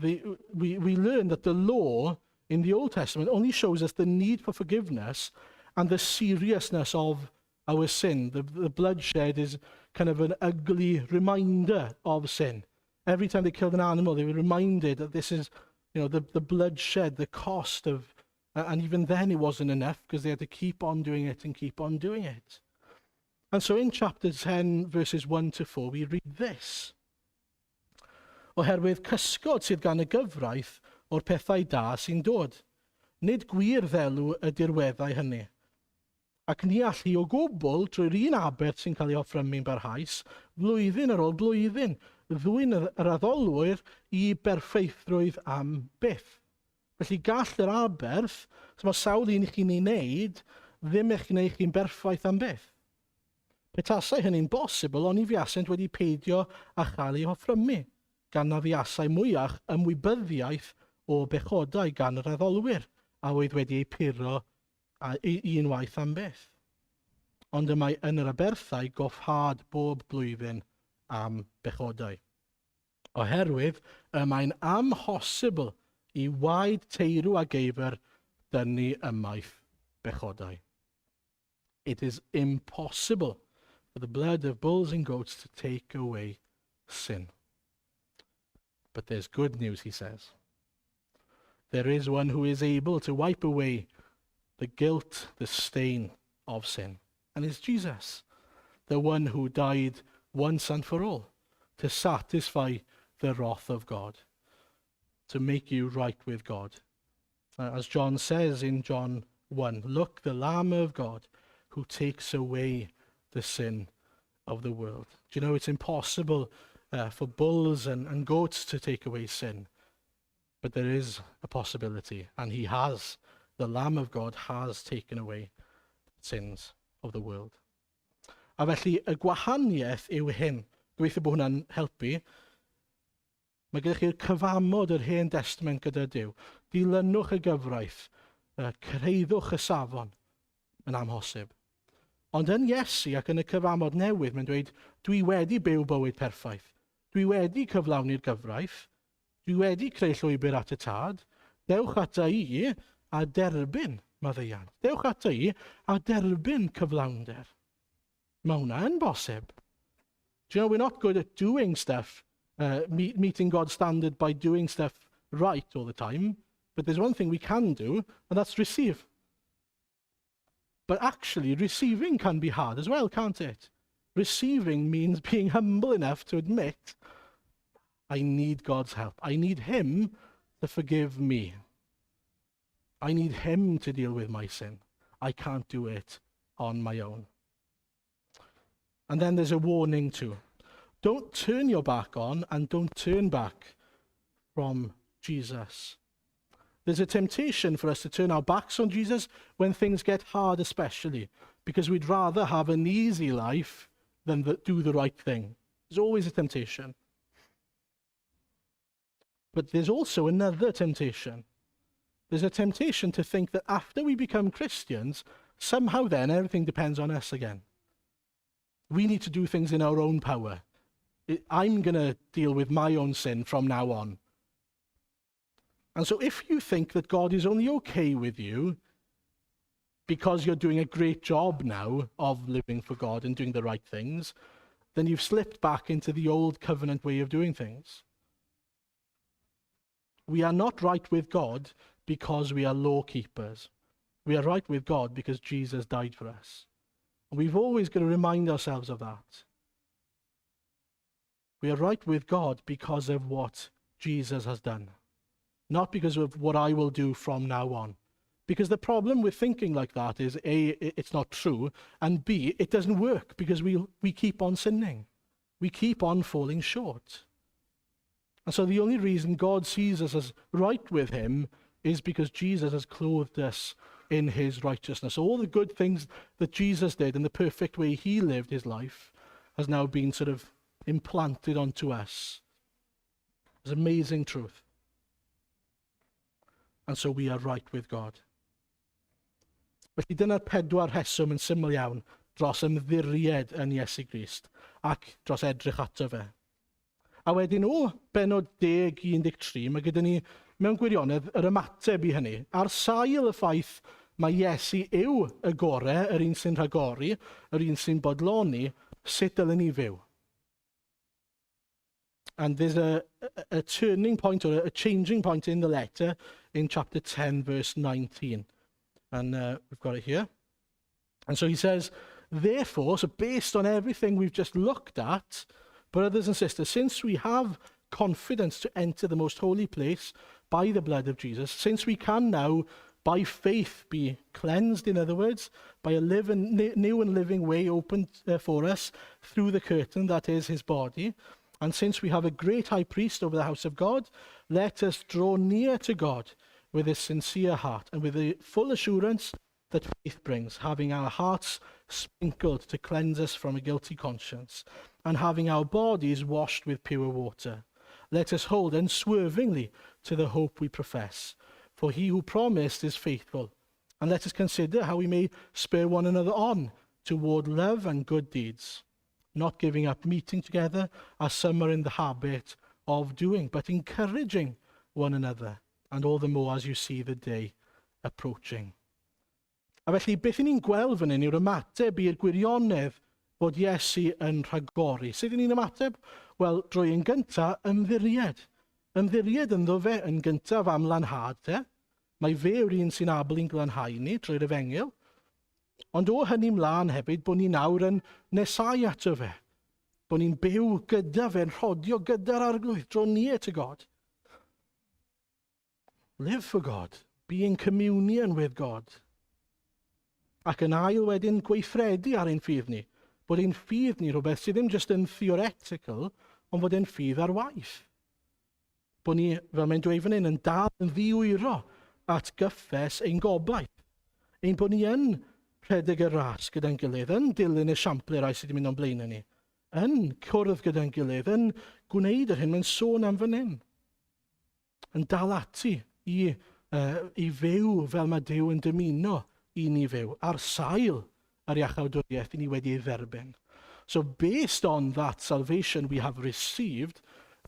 We learn that the law in the Old Testament only shows us the need for forgiveness and the seriousness of our sin. The bloodshed is kind of an ugly reminder of sin. Every time they killed an animal, they were reminded that this is the bloodshed, the cost of, and even then it wasn't enough because they had to keep on doing it and keep on doing it. And so in chapter 10, verses 1 to 4, we read this. Oherwydd cysgod sydd gan y gyfraith o'r pethau da sy'n dod. Nid gwir ddelw y dirweddau hynny. Ac ni all hi o gwbl trwy'r un aberth sy'n cael ei offrymu'n barhaus, flwyddyn ar ôl blwyddyn, ddwyn yr addolwyr i berffeithrwydd am byth. Felly gall yr aberth, so mae sawl un i chi'n ei wneud, ddim eich gwneud chi'n berffaith am byth. Petasai hynny'n bosibl, oni fuasent wedi peidio â chael eu hoffrymu, gan na fuasai mwyach ymwybyddiaeth o bechodau gan yr addolwyr a oedd wedi eu puro unwaith am byth. Ond y mae yn yr aberthau goffhad bob blwyddyn am bechodau. Oherwydd y mae'n amhosibl i waed teirw a geifr dynnu ymaith bechodau. It is impossible for the blood of bulls and goats to take away sin. But there's good news, he says. There is one who is able to wipe away the guilt, the stain of sin. And it's Jesus, the one who died once and for all to satisfy the wrath of God, to make you right with God. As John says in John 1, "Look, the Lamb of God who takes away the sin of the world." Do you know it's impossible for bulls and goats to take away sin? But there is a possibility, and he has. The Lamb of God has taken away sins of the world. A felly, y gwahaniaeth yw hyn. Gobeithio bod hwnna'n helpu. Mae gennych chi'r cyfamod yr Hen Testament gyda Duw. Dilynwch y gyfraith, cyrhaeddwch y safon, yn amhosib. Ond yn Iesu ac yn y cyfamod newydd, mae'n dweud, "Dwi wedi byw bywyd perffaith. Dwi wedi cyflawni'r gyfraith. Dwi wedi creu llwybr at y Tad. Dewch ata i a derbyn maddeuant. Dewch ata i a derbyn cyflawnder." Mae hwnna yn bosib. Do you know, we're not good at doing stuff, meeting God's standard by doing stuff right all the time. But there's one thing we can do, and that's receive. But actually, receiving can be hard as well, can't it? Receiving means being humble enough to admit, I need God's help. I need Him to forgive me. I need Him to deal with my sin. I can't do it on my own. And then there's a warning too. Don't turn your back on and don't turn back from Jesus. There's a temptation for us to turn our backs on Jesus when things get hard, especially, because we'd rather have an easy life than do the right thing. There's always a temptation. But there's also another temptation. There's a temptation to think that after we become Christians, somehow then everything depends on us again. We need to do things in our own power. I'm going to deal with my own sin from now on. And so if you think that God is only okay with you because you're doing a great job now of living for God and doing the right things, then you've slipped back into the old covenant way of doing things. We are not right with God because we are law keepers. We are right with God because Jesus died for us. And we've always got to remind ourselves of that. We are right with God because of what Jesus has done, not because of what I will do from now on. Because the problem with thinking like that is A, it's not true, and B, it doesn't work because we keep on sinning. We keep on falling short. And so the only reason God sees us as right with him is because Jesus has clothed us in his righteousness. All the good things that Jesus did and the perfect way he lived his life has now been sort of implanted onto us. It's amazing truth. And so we are right with God. Felly dyna'r pedwar rheswm yn syml iawn dros ymddiried yn Iesu Grist ac dros edrych ato fe. A wedyn o bennod 10 i 13, mae gyda ni mewn gwirionedd yr ymateb i hynny. Ar sail y ffaith mai Iesu yw y gore, yr un sy'n rhagori, yr un sy'n bodloni, sut dylen ni fyw? And there's a turning point or a changing point in the letter in chapter 10, verse 19. And we've got it here. And so he says, "Therefore," so based on everything we've just looked at, "brothers and sisters, since we have confidence to enter the most holy place by the blood of Jesus, since we can now by faith be cleansed," in other words, by a new and living way opened for us through the curtain that is his body, and since we have a great high priest over the house of God, let us draw near to God with a sincere heart and with the full assurance that faith brings, having our hearts sprinkled to cleanse us from a guilty conscience, and having our bodies washed with pure water. Let us hold unswervingly to the hope we profess, for he who promised is faithful. And let us consider how we may spur one another on toward love and good deeds, not giving up meeting together as some are in the habit of doing, but encouraging one another, and all the more as you see the day approaching." A felly, beth ni'n gweld fan hyn yw'r ymateb i'r gwirionedd bod Iesu yn rhagori. Sut ni'n ymateb? Wel, drwy yn gyntaf ymddiried. Ymddiried ynddo fe yn gyntaf am lanhad, te. Mae fe yw'r un sy'n abl i'n glanhau ni trwy'r efengyl. Ond o hynny mlaen hefyd, bod ni nawr yn nesau ato fe. Bod ni'n byw gyda fe, yn rhodio gyda'r Arglwydd, draw near to God. Live for God. Be in communion with God. Ac yn ail wedyn gweithredu ar ein ffydd ni. Bod ein ffydd ni rhywbeth sydd ddim just yn theoretical, ond fod ein ffydd ar waith. Bod ni, fel mae'n dweud fan hyn, yn dal yn ddiwyro at gyffes ein gobaith. Ein bod ni yn rhedeg y ras gyda'n gilydd, yn dilyn esiampl rai sydd wedi mynd o'n blaenau ni, yn cwrdd gyda'n gilydd, yn gwneud yr hyn mae'n sôn am fan hyn. Yn dal ati i fyw fel mae Duw yn dymuno i ni fyw, ar sail yr iachawdwriaeth i ni wedi ei dderbyn. So based on that salvation we have received,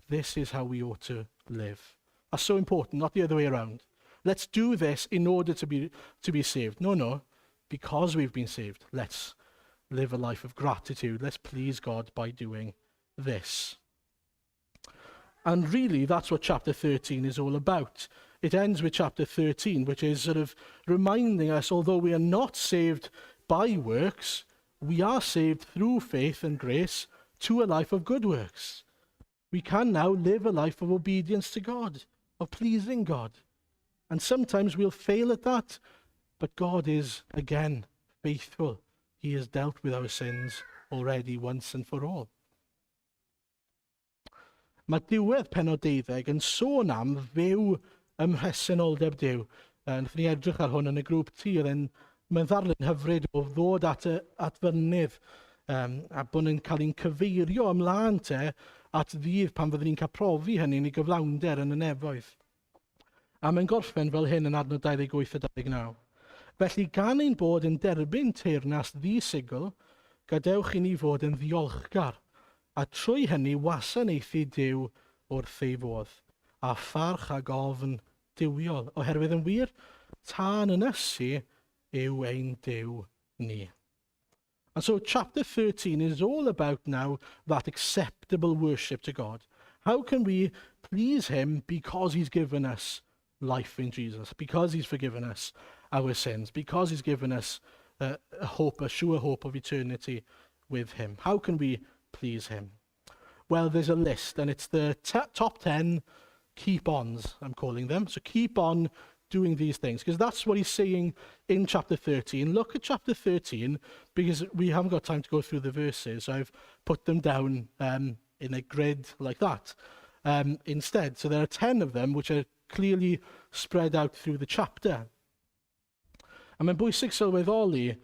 this is how we ought to live. That's so important, not the other way around. Let's do this in order to be saved. No. Because we've been saved, let's live a life of gratitude. Let's please God by doing this. And really, that's what chapter 13 is all about. it ends with chapter 13, which is sort of reminding us, although we are not saved by works, we are saved through faith and grace to a life of good works. We can now live a life of obedience to God, of pleasing God. And sometimes we'll fail at that, but God is, again, faithful. He has dealt with our sins already once and for all. Mae diwedd pennod 12 yn sôn am fyw ym mhresenoldeb Duw. Wnaethon ni edrych ar hwn yn y grŵp tŷ, oedd e'n mae'n ddarlun hyfryd o ddod at, y, at fynydd a bod yn cael ein cyfeirio ymlaen te at ddydd pan fyddwn ni'n cael profi hynny yn ei gyflawnder yn y nefoedd. A mae'n gorffen fel hyn yn adnod 28 a 29. Felly gan ein bod yn derbyn teyrnas ddi-sigl, gadewch i ni fod yn ddiolchgar, a trwy hynny wasanaethu Duw wrth ei fodd, a pharch ag ofn duwiol, oherwydd yn wir, tân yn ysu yw ein Duw ni. And so chapter 13 is all about now that acceptable worship to God. How can we please him because he's given us life in Jesus, because he's forgiven us our sins, because he's given us a hope, a sure hope of eternity with him? How can we please him? Well, there's a list, and it's the top 10 keep-ons, I'm calling them. So keep on doing these things, because that's what he's saying in chapter 13. Look at chapter 13, because we haven't got time to go through the verses. So I've put them down in a grid like that instead. So there are 10 of them, which are clearly spread out through the chapter. A mae'n bwysig sylweddoli,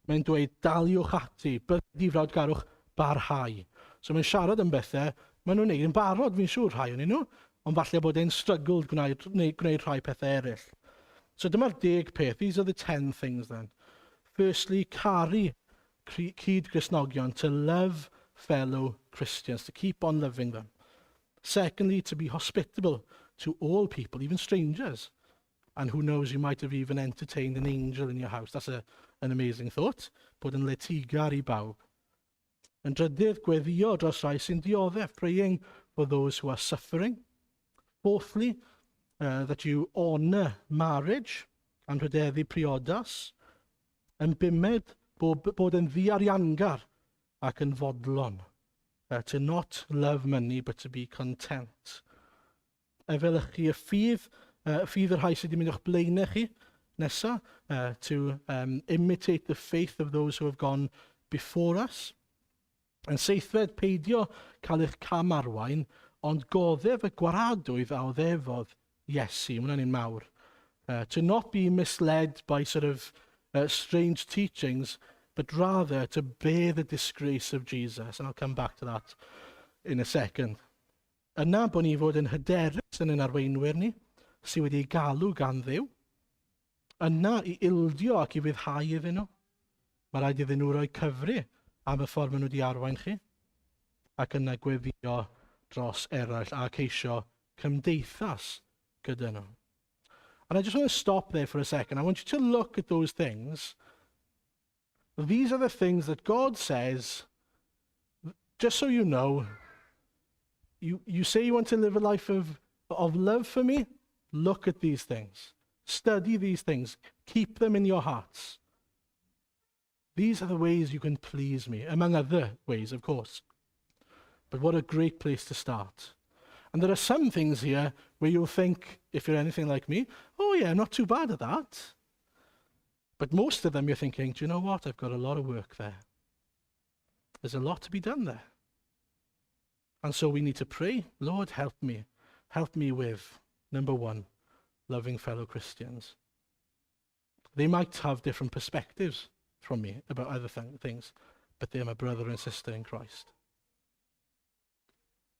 mae'n dweud daliwch ati, bydded i frawdgarwch barhau. So mae'n siarad am bethau, maen nhw'n neud yn barod, fi'n siŵr rhai ohonyn nhw, ond falle bod e'n struggled gwneud, gwneud rhai pethau eraill. So dyma'r 10 peth. These are the 10 things then. Firstly, caru cyd-Gristnogion, to love fellow Christians, to keep on loving them. Secondly, to be hospitable to all people, even strangers. And who knows, you might have even entertained an angel in your house. That's an amazing thought. Bod yn letygar i bawb. Yn drydydd, gweddio dros rai sy'n dioddef, praying for those who are suffering. Fourthly, that you honour marriage, anrhydeddu priodas. Yn bumed, bod yn ddiariangar ac yn fodlon. To not love money, but to be content. Efelychu y ffydd, ffydd yr rhai sydd wedi mynd o'ch blaenau chi nesa, to imitate the faith of those who have gone before us. Yn seithfed, peidio cael eich cam arwain, ond goddef y gwaradwydd a oddefodd Iesu. Mae hwnna'n un mawr. To not be misled by sort of strange teachings, but rather to bear the disgrace of Jesus. And I'll come back to that in a second. Yna bod ni fod yn hyderus yn ein arweinwyr ni, sydd wedi galw gan Dduw. Yna i ildio ac i ufuddhau iddyn nhw. Mae rhaid iddyn nhw roi cyfri am y ffordd maen nhw wedi arwain chi. Ac yna gweddio dros eraill a ceisio cymdeithas gyda nhw. And I just want to stop there for a second. I want you to look at those things. These are the things that God says, just so you know, you say you want to live a life of love for me? Look at these things. Study these things. Keep them in your hearts. These are the ways you can please me, among other ways, of course. But what a great place to start. And there are some things here where you'll think, if you're anything like me, "Oh yeah, I'm not too bad at that." But most of them you're thinking, "Do you know what? I've got a lot of work there. There's a lot to be done there." And so we need to pray, "Lord, help me. Help me with, number one, loving fellow Christians. They might have different perspectives from me about other things, but they're my brother and sister in Christ.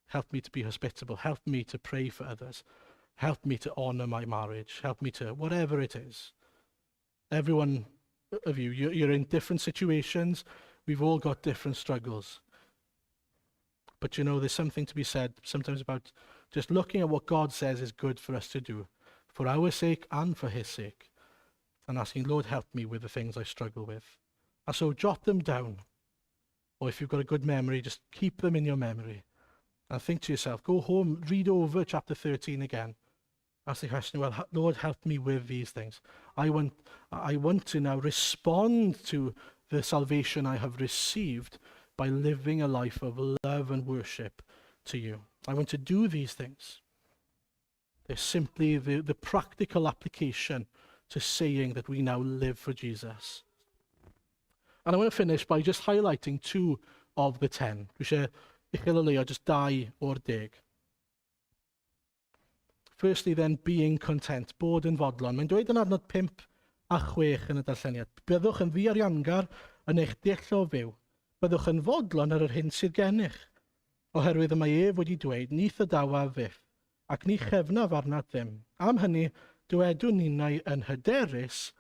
Help me to be hospitable. Help me to pray for others. Help me to honor my marriage. Help me to whatever it is." Every one of you, you're in different situations. We've all got different struggles. But there's something to be said sometimes about just looking at what God says is good for us to do, for our sake and for his sake, and asking, "Lord, help me with the things I struggle with." And so jot them down. Or if you've got a good memory, just keep them in your memory. And think to yourself, go home, read over chapter 13 again. Ask the question, well, Lord, help me with these things. I want to now respond to the salvation I have received by living a life of love and worship to you. I want to do these things. They're simply the practical application to saying that we now live for Jesus. And I want to finish by just highlighting two of the 10. Dwi eisiau ucheloleuo just dau o'r 10. Firstly then, being content, bod yn fodlon. Mae'n dweud yn adnod 5 a 6 yn y darlleniad. Byddwch yn ddiariangar yn eich dull o fyw. Byddwch yn fodlon ar yr hyn sydd gennych. Oherwydd y mae ef wedi dweud, "Ni'th adawaf fyth, ac ni chefnaf arnat ddim." Am hynny, dywedwn ninnau yn hyderus,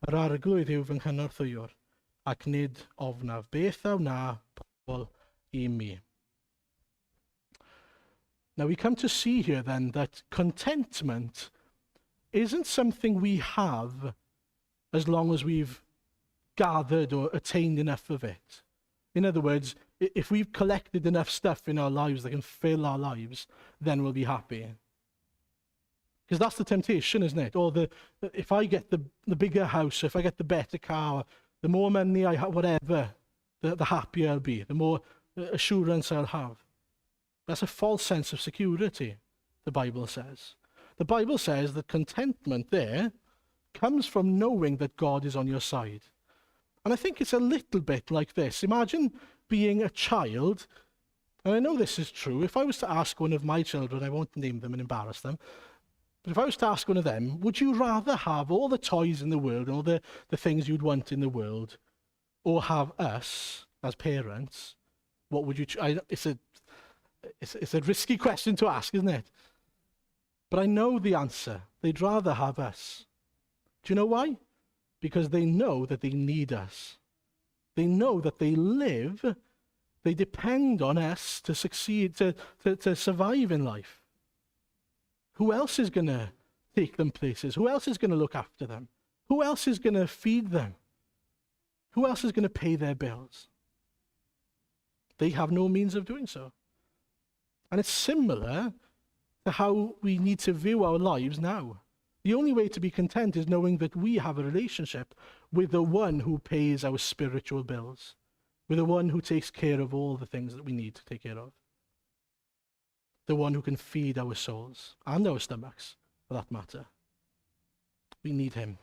"Yr Arglwydd yw fy nghynorthwywr, ac nid ofnaf. Beth a wna pobl i mi?" Now we come to see here then that contentment isn't something we have as long as we've gathered or attained enough of it. In other words, if we've collected enough stuff in our lives that can fill our lives, then we'll be happy. Because that's the temptation, isn't it? Or if I get the bigger house, if I get the better car, the more money I have, whatever, the happier I'll be, the more assurance I'll have. That's a false sense of security, the Bible says. The Bible says that contentment there comes from knowing that God is on your side. And I think it's a little bit like this. Imagine being a child, and I know this is true. If I was to ask one of my children, I won't name them and embarrass them, but if I was to ask one of them, "Would you rather have all the toys in the world and all the things you'd want in the world, or have us as parents?" What would you? It's a risky question to ask, isn't it? But I know the answer. They'd rather have us. Do you know why? Because they know that they need us. They know that they live, they depend on us to succeed, to survive in life. Who else is going to take them places? Who else is going to look after them? Who else is going to feed them? Who else is going to pay their bills? They have no means of doing so. And it's similar to how we need to view our lives now. The only way to be content is knowing that we have a relationship with the one who pays our spiritual bills, with the one who takes care of all the things that we need to take care of, the one who can feed our souls and our stomachs, for that matter. We need him.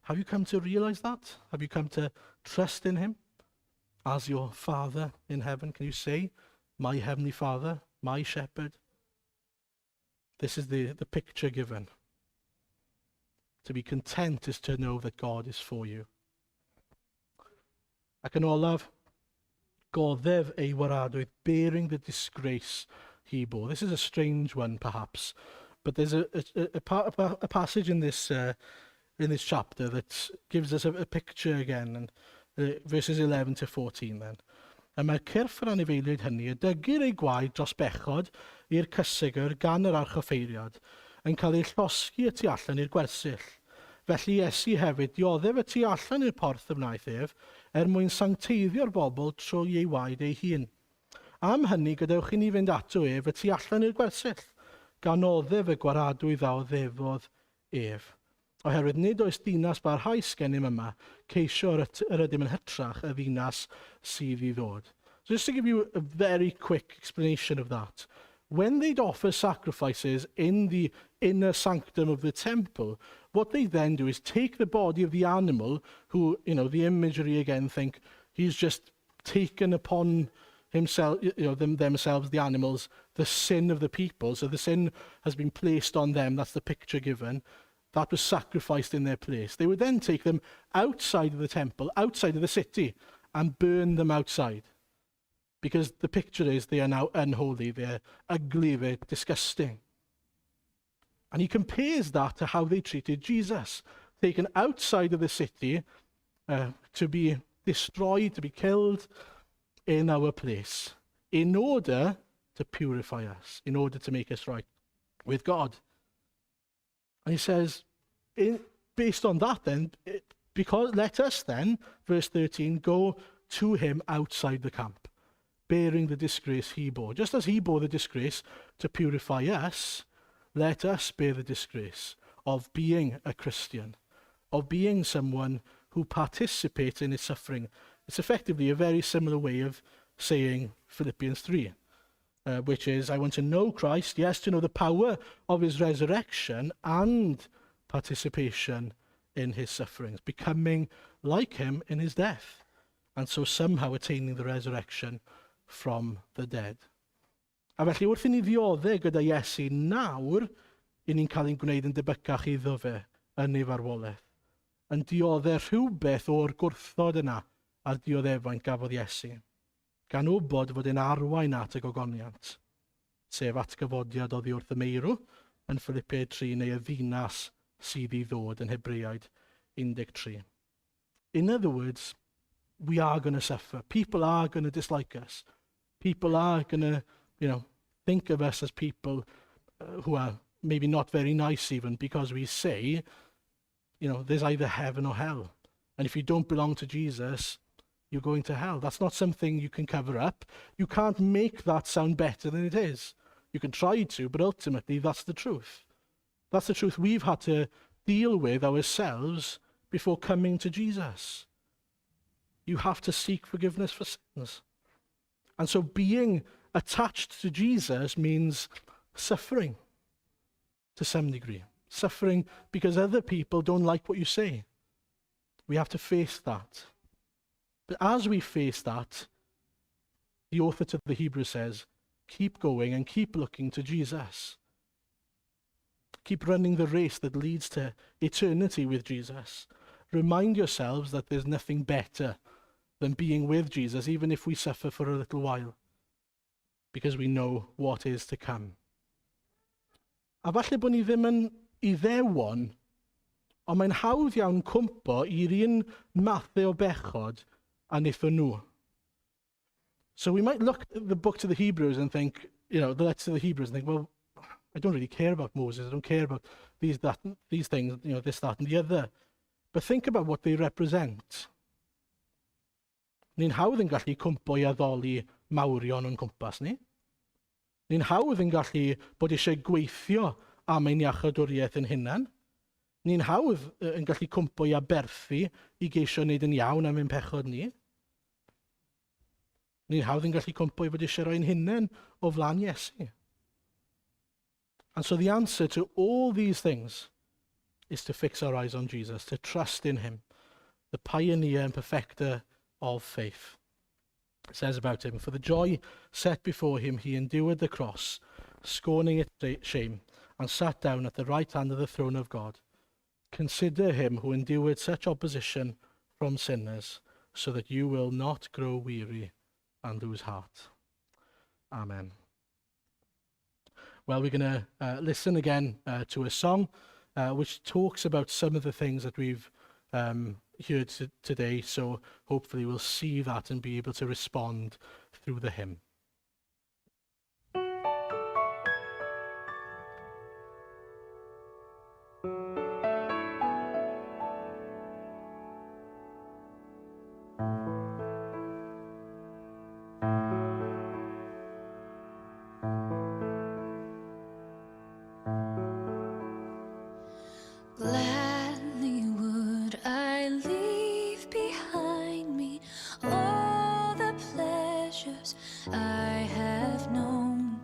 Have you come to realize that? Have you come to trust in him as your Father in heaven? Can you say, "My heavenly Father, my shepherd"? This is the picture given. To be content is to know that God is for you. Ac yn olaf, goddef ei waradwydd, bearing the disgrace he bore. This is a strange one, perhaps, but there's a passage in this chapter that gives us a picture again, and verses 11 to 14 then. Y mae'r cyrff yr anifeiliaid hynny y dygir eu gwaed dros bechod i'r cysegr gan yr archoffeiriad yn cael eu llosgi y tu allan i'r gwersyll. Felly Iesu hefyd dioddef y tu allan i'r porth y wnaeth ef, er mwyn sancteiddio'r bobl trwy ei waed ei hun. Am hynny, gadewch i ni fynd ato ef y tu allan i'r gwersyll, gan oddef y gwaradwydd a oddefodd ef. Oherwydd nid oes dinas barhaus gennym yma, ceisio yr ydym yn hytrach y ddinas sydd i ddod. So just to give you a very quick explanation of that. When they'd offer sacrifices in the inner sanctum of the temple, what they then do is take the body of the animal, who, the imagery again, think he's just taken upon himself, themselves, the animals, the sin of the people. So the sin has been placed on them. That's the picture given. That was sacrificed in their place. They would then take them outside of the temple, outside of the city, and burn them outside. Because the picture is they are now unholy, they're ugly, they're disgusting. And he compares that to how they treated Jesus, taken outside of the city to be destroyed, to be killed in our place, in order to purify us, in order to make us right with God. And he says, based on that then, because let us then, verse 13, go to him outside the camp, bearing the disgrace he bore. Just as he bore the disgrace to purify us, Let us bear the disgrace of being a Christian, of being someone who participates in his suffering. It's effectively a very similar way of saying Philippians 3, which is, I want to know Christ, yes, to know the power of his resurrection and participation in his sufferings, becoming like him in his death, and so somehow attaining the resurrection from the dead. A felly wrth i ni ddioddef gyda Iesu nawr, i ni'n cael ein gwneud yn debycach iddo fe yn ei farwolaeth. Yn dioddef rhywbeth o'r gwrthod yna a'r dioddefaint gafodd Iesu, gan wybod fod e'n arwain at y gogoniant, sef atgyfodiad oddi wrth y meirw yn Philippiaid 3 neu y ddinas sydd i ddod yn Hebreaid 13. In other words, we are going to suffer. People are going to dislike us. People are going to, think of us as people who are maybe not very nice even because we say, there's either heaven or hell. And if you don't belong to Jesus, you're going to hell. That's not something you can cover up. You can't make that sound better than it is. You can try to, but ultimately that's the truth. That's the truth we've had to deal with ourselves before coming to Jesus. You have to seek forgiveness for sins. And so being attached to Jesus means suffering to some degree. Suffering because other people don't like what you say. We have to face that. But as we face that, the author to the Hebrews says, keep going and keep looking to Jesus. Keep running the race that leads to eternity with Jesus. Remind yourselves that there's nothing better than being with Jesus, even if we suffer for a little while, because we know what is to come. A falle bod ni ddim yn Iddewon, ond mae'n hawdd iawn cwmpo i'r un mathau o bechod a wnaethon nhw. So we might look at the book to the Hebrews and think, the letter to the Hebrews and think, well, I don't really care about Moses. I don't care about these, that, these things, this, that, and the other. But think about what they represent. Ni'n hawdd yn gallu cwmpo i addoli mawrion o'n cwmpas ni. Ni'n hawdd yn gallu bod eisiau gweithio am ein iachawdwriaeth yn hunan. Ni'n hawdd yn gallu cwmpo i aberthu i geisio wneud yn iawn am ein pechod ni. Ni'n hawdd yn gallu cwmpo i fod eisiau rhoi'n hunain o flaen Iesu. And so the answer to all these things is to fix our eyes on Jesus, to trust in him, the pioneer and perfecter of faith. It says about him, "For the joy set before him, he endured the cross, scorning its shame, and sat down at the right hand of the throne of God. Consider him who endured such opposition from sinners, so that you will not grow weary and lose heart." Amen. Well, we're going to listen again to a song which talks about some of the things that we've heard today. So hopefully we'll see that and be able to respond through the hymn. Gladly would I leave behind me all the pleasures I have known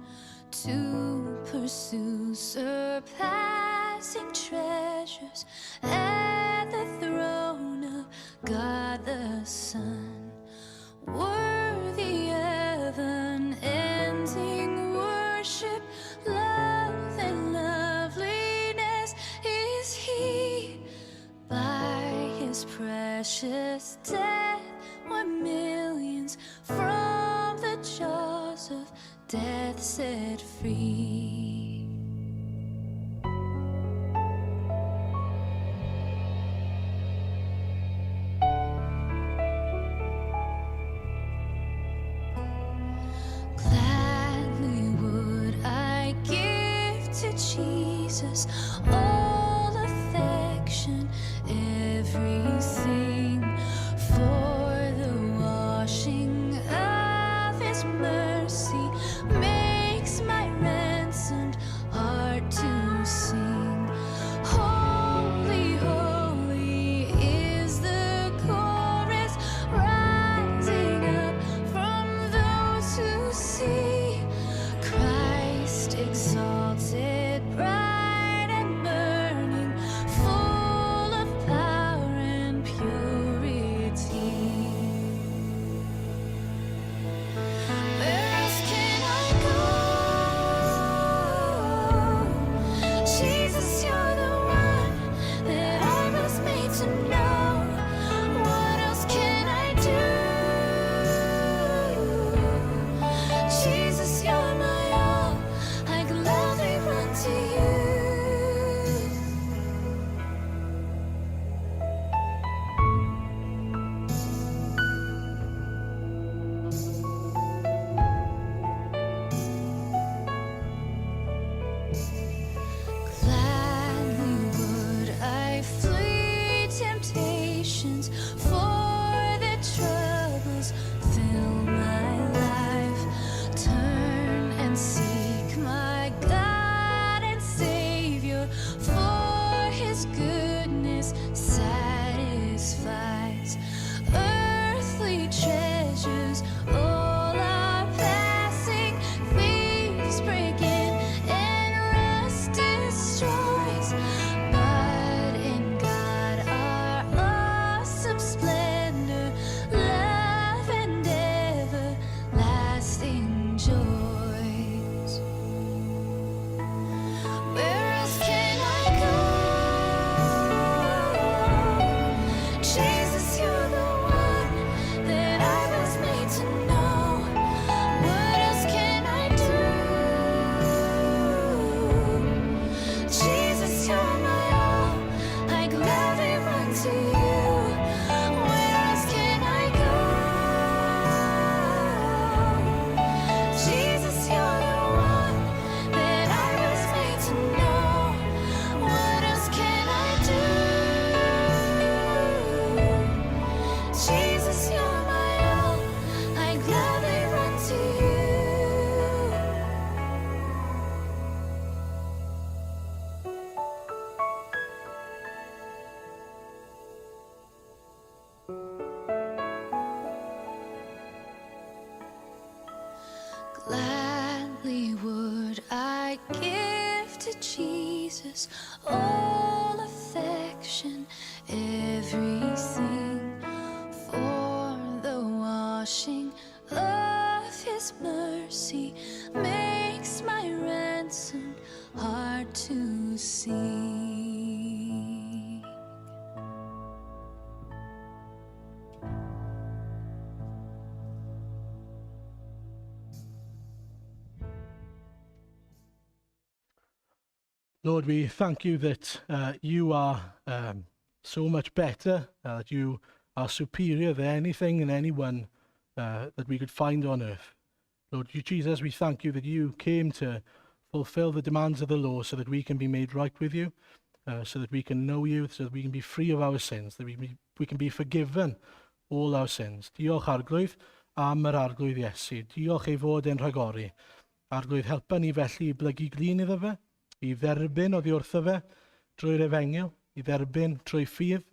to pursue surpassing treasures at the throne of God the Son. Worthy of unending worship, love, and loveliness is He. By His precious death were millions from the jaws of death set free. Gladly would I give to Jesus all affection, everything, for the washing of His mercy makes my ransom. I give to Jesus all affection, everything for the washing of his mercy makes my ransomed heart to sing. Lord, we thank you that you are so much better, that you are superior than anything and anyone that we could find on earth. Lord Jesus, we thank you that you came to fulfill the demands of the law so that we can be made right with you, so that we can know you, so that we can be free of our sins, that we can be forgiven all our sins. Diolch Arglwydd am yr Arglwydd Iesu. Diolch ei fod e'n rhagori. Arglwydd, helpa ni felly i blygu glin iddo fe, i dderbyn oddi wrtho fe drwy'r efengyl, i dderbyn trwy ffydd,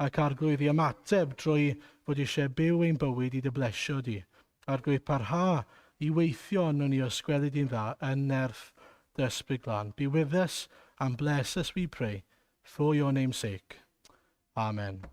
ac Arglwydd i ymateb drwy fod eisiau byw ein bywyd i dy blesio di. Arglwydd, parha i weithio arnon ni os gweli di'n dda yn nerth dy Ysbryd Glân. Be with us and bless us, we pray, for your name's sake. Amen.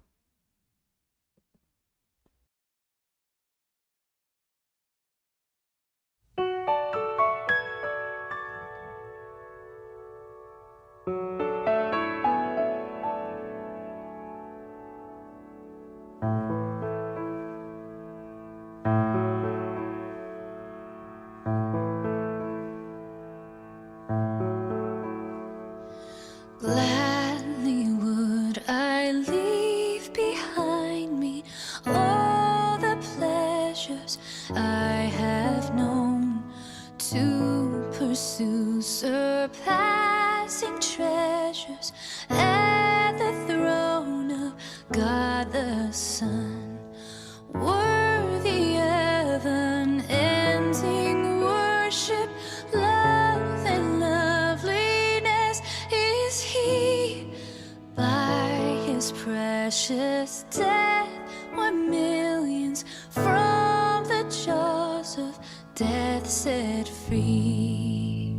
Gladly would I leave behind me all the pleasures I have known to pursue surpassing treasures at the throne of God the Son. Worthy of unending worship, love and loveliness is He. By His precious death were millions from the jaws of death set free.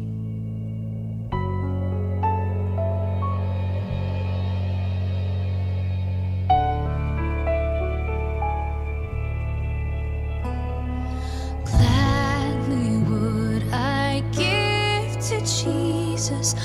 Gladly would I give to Jesus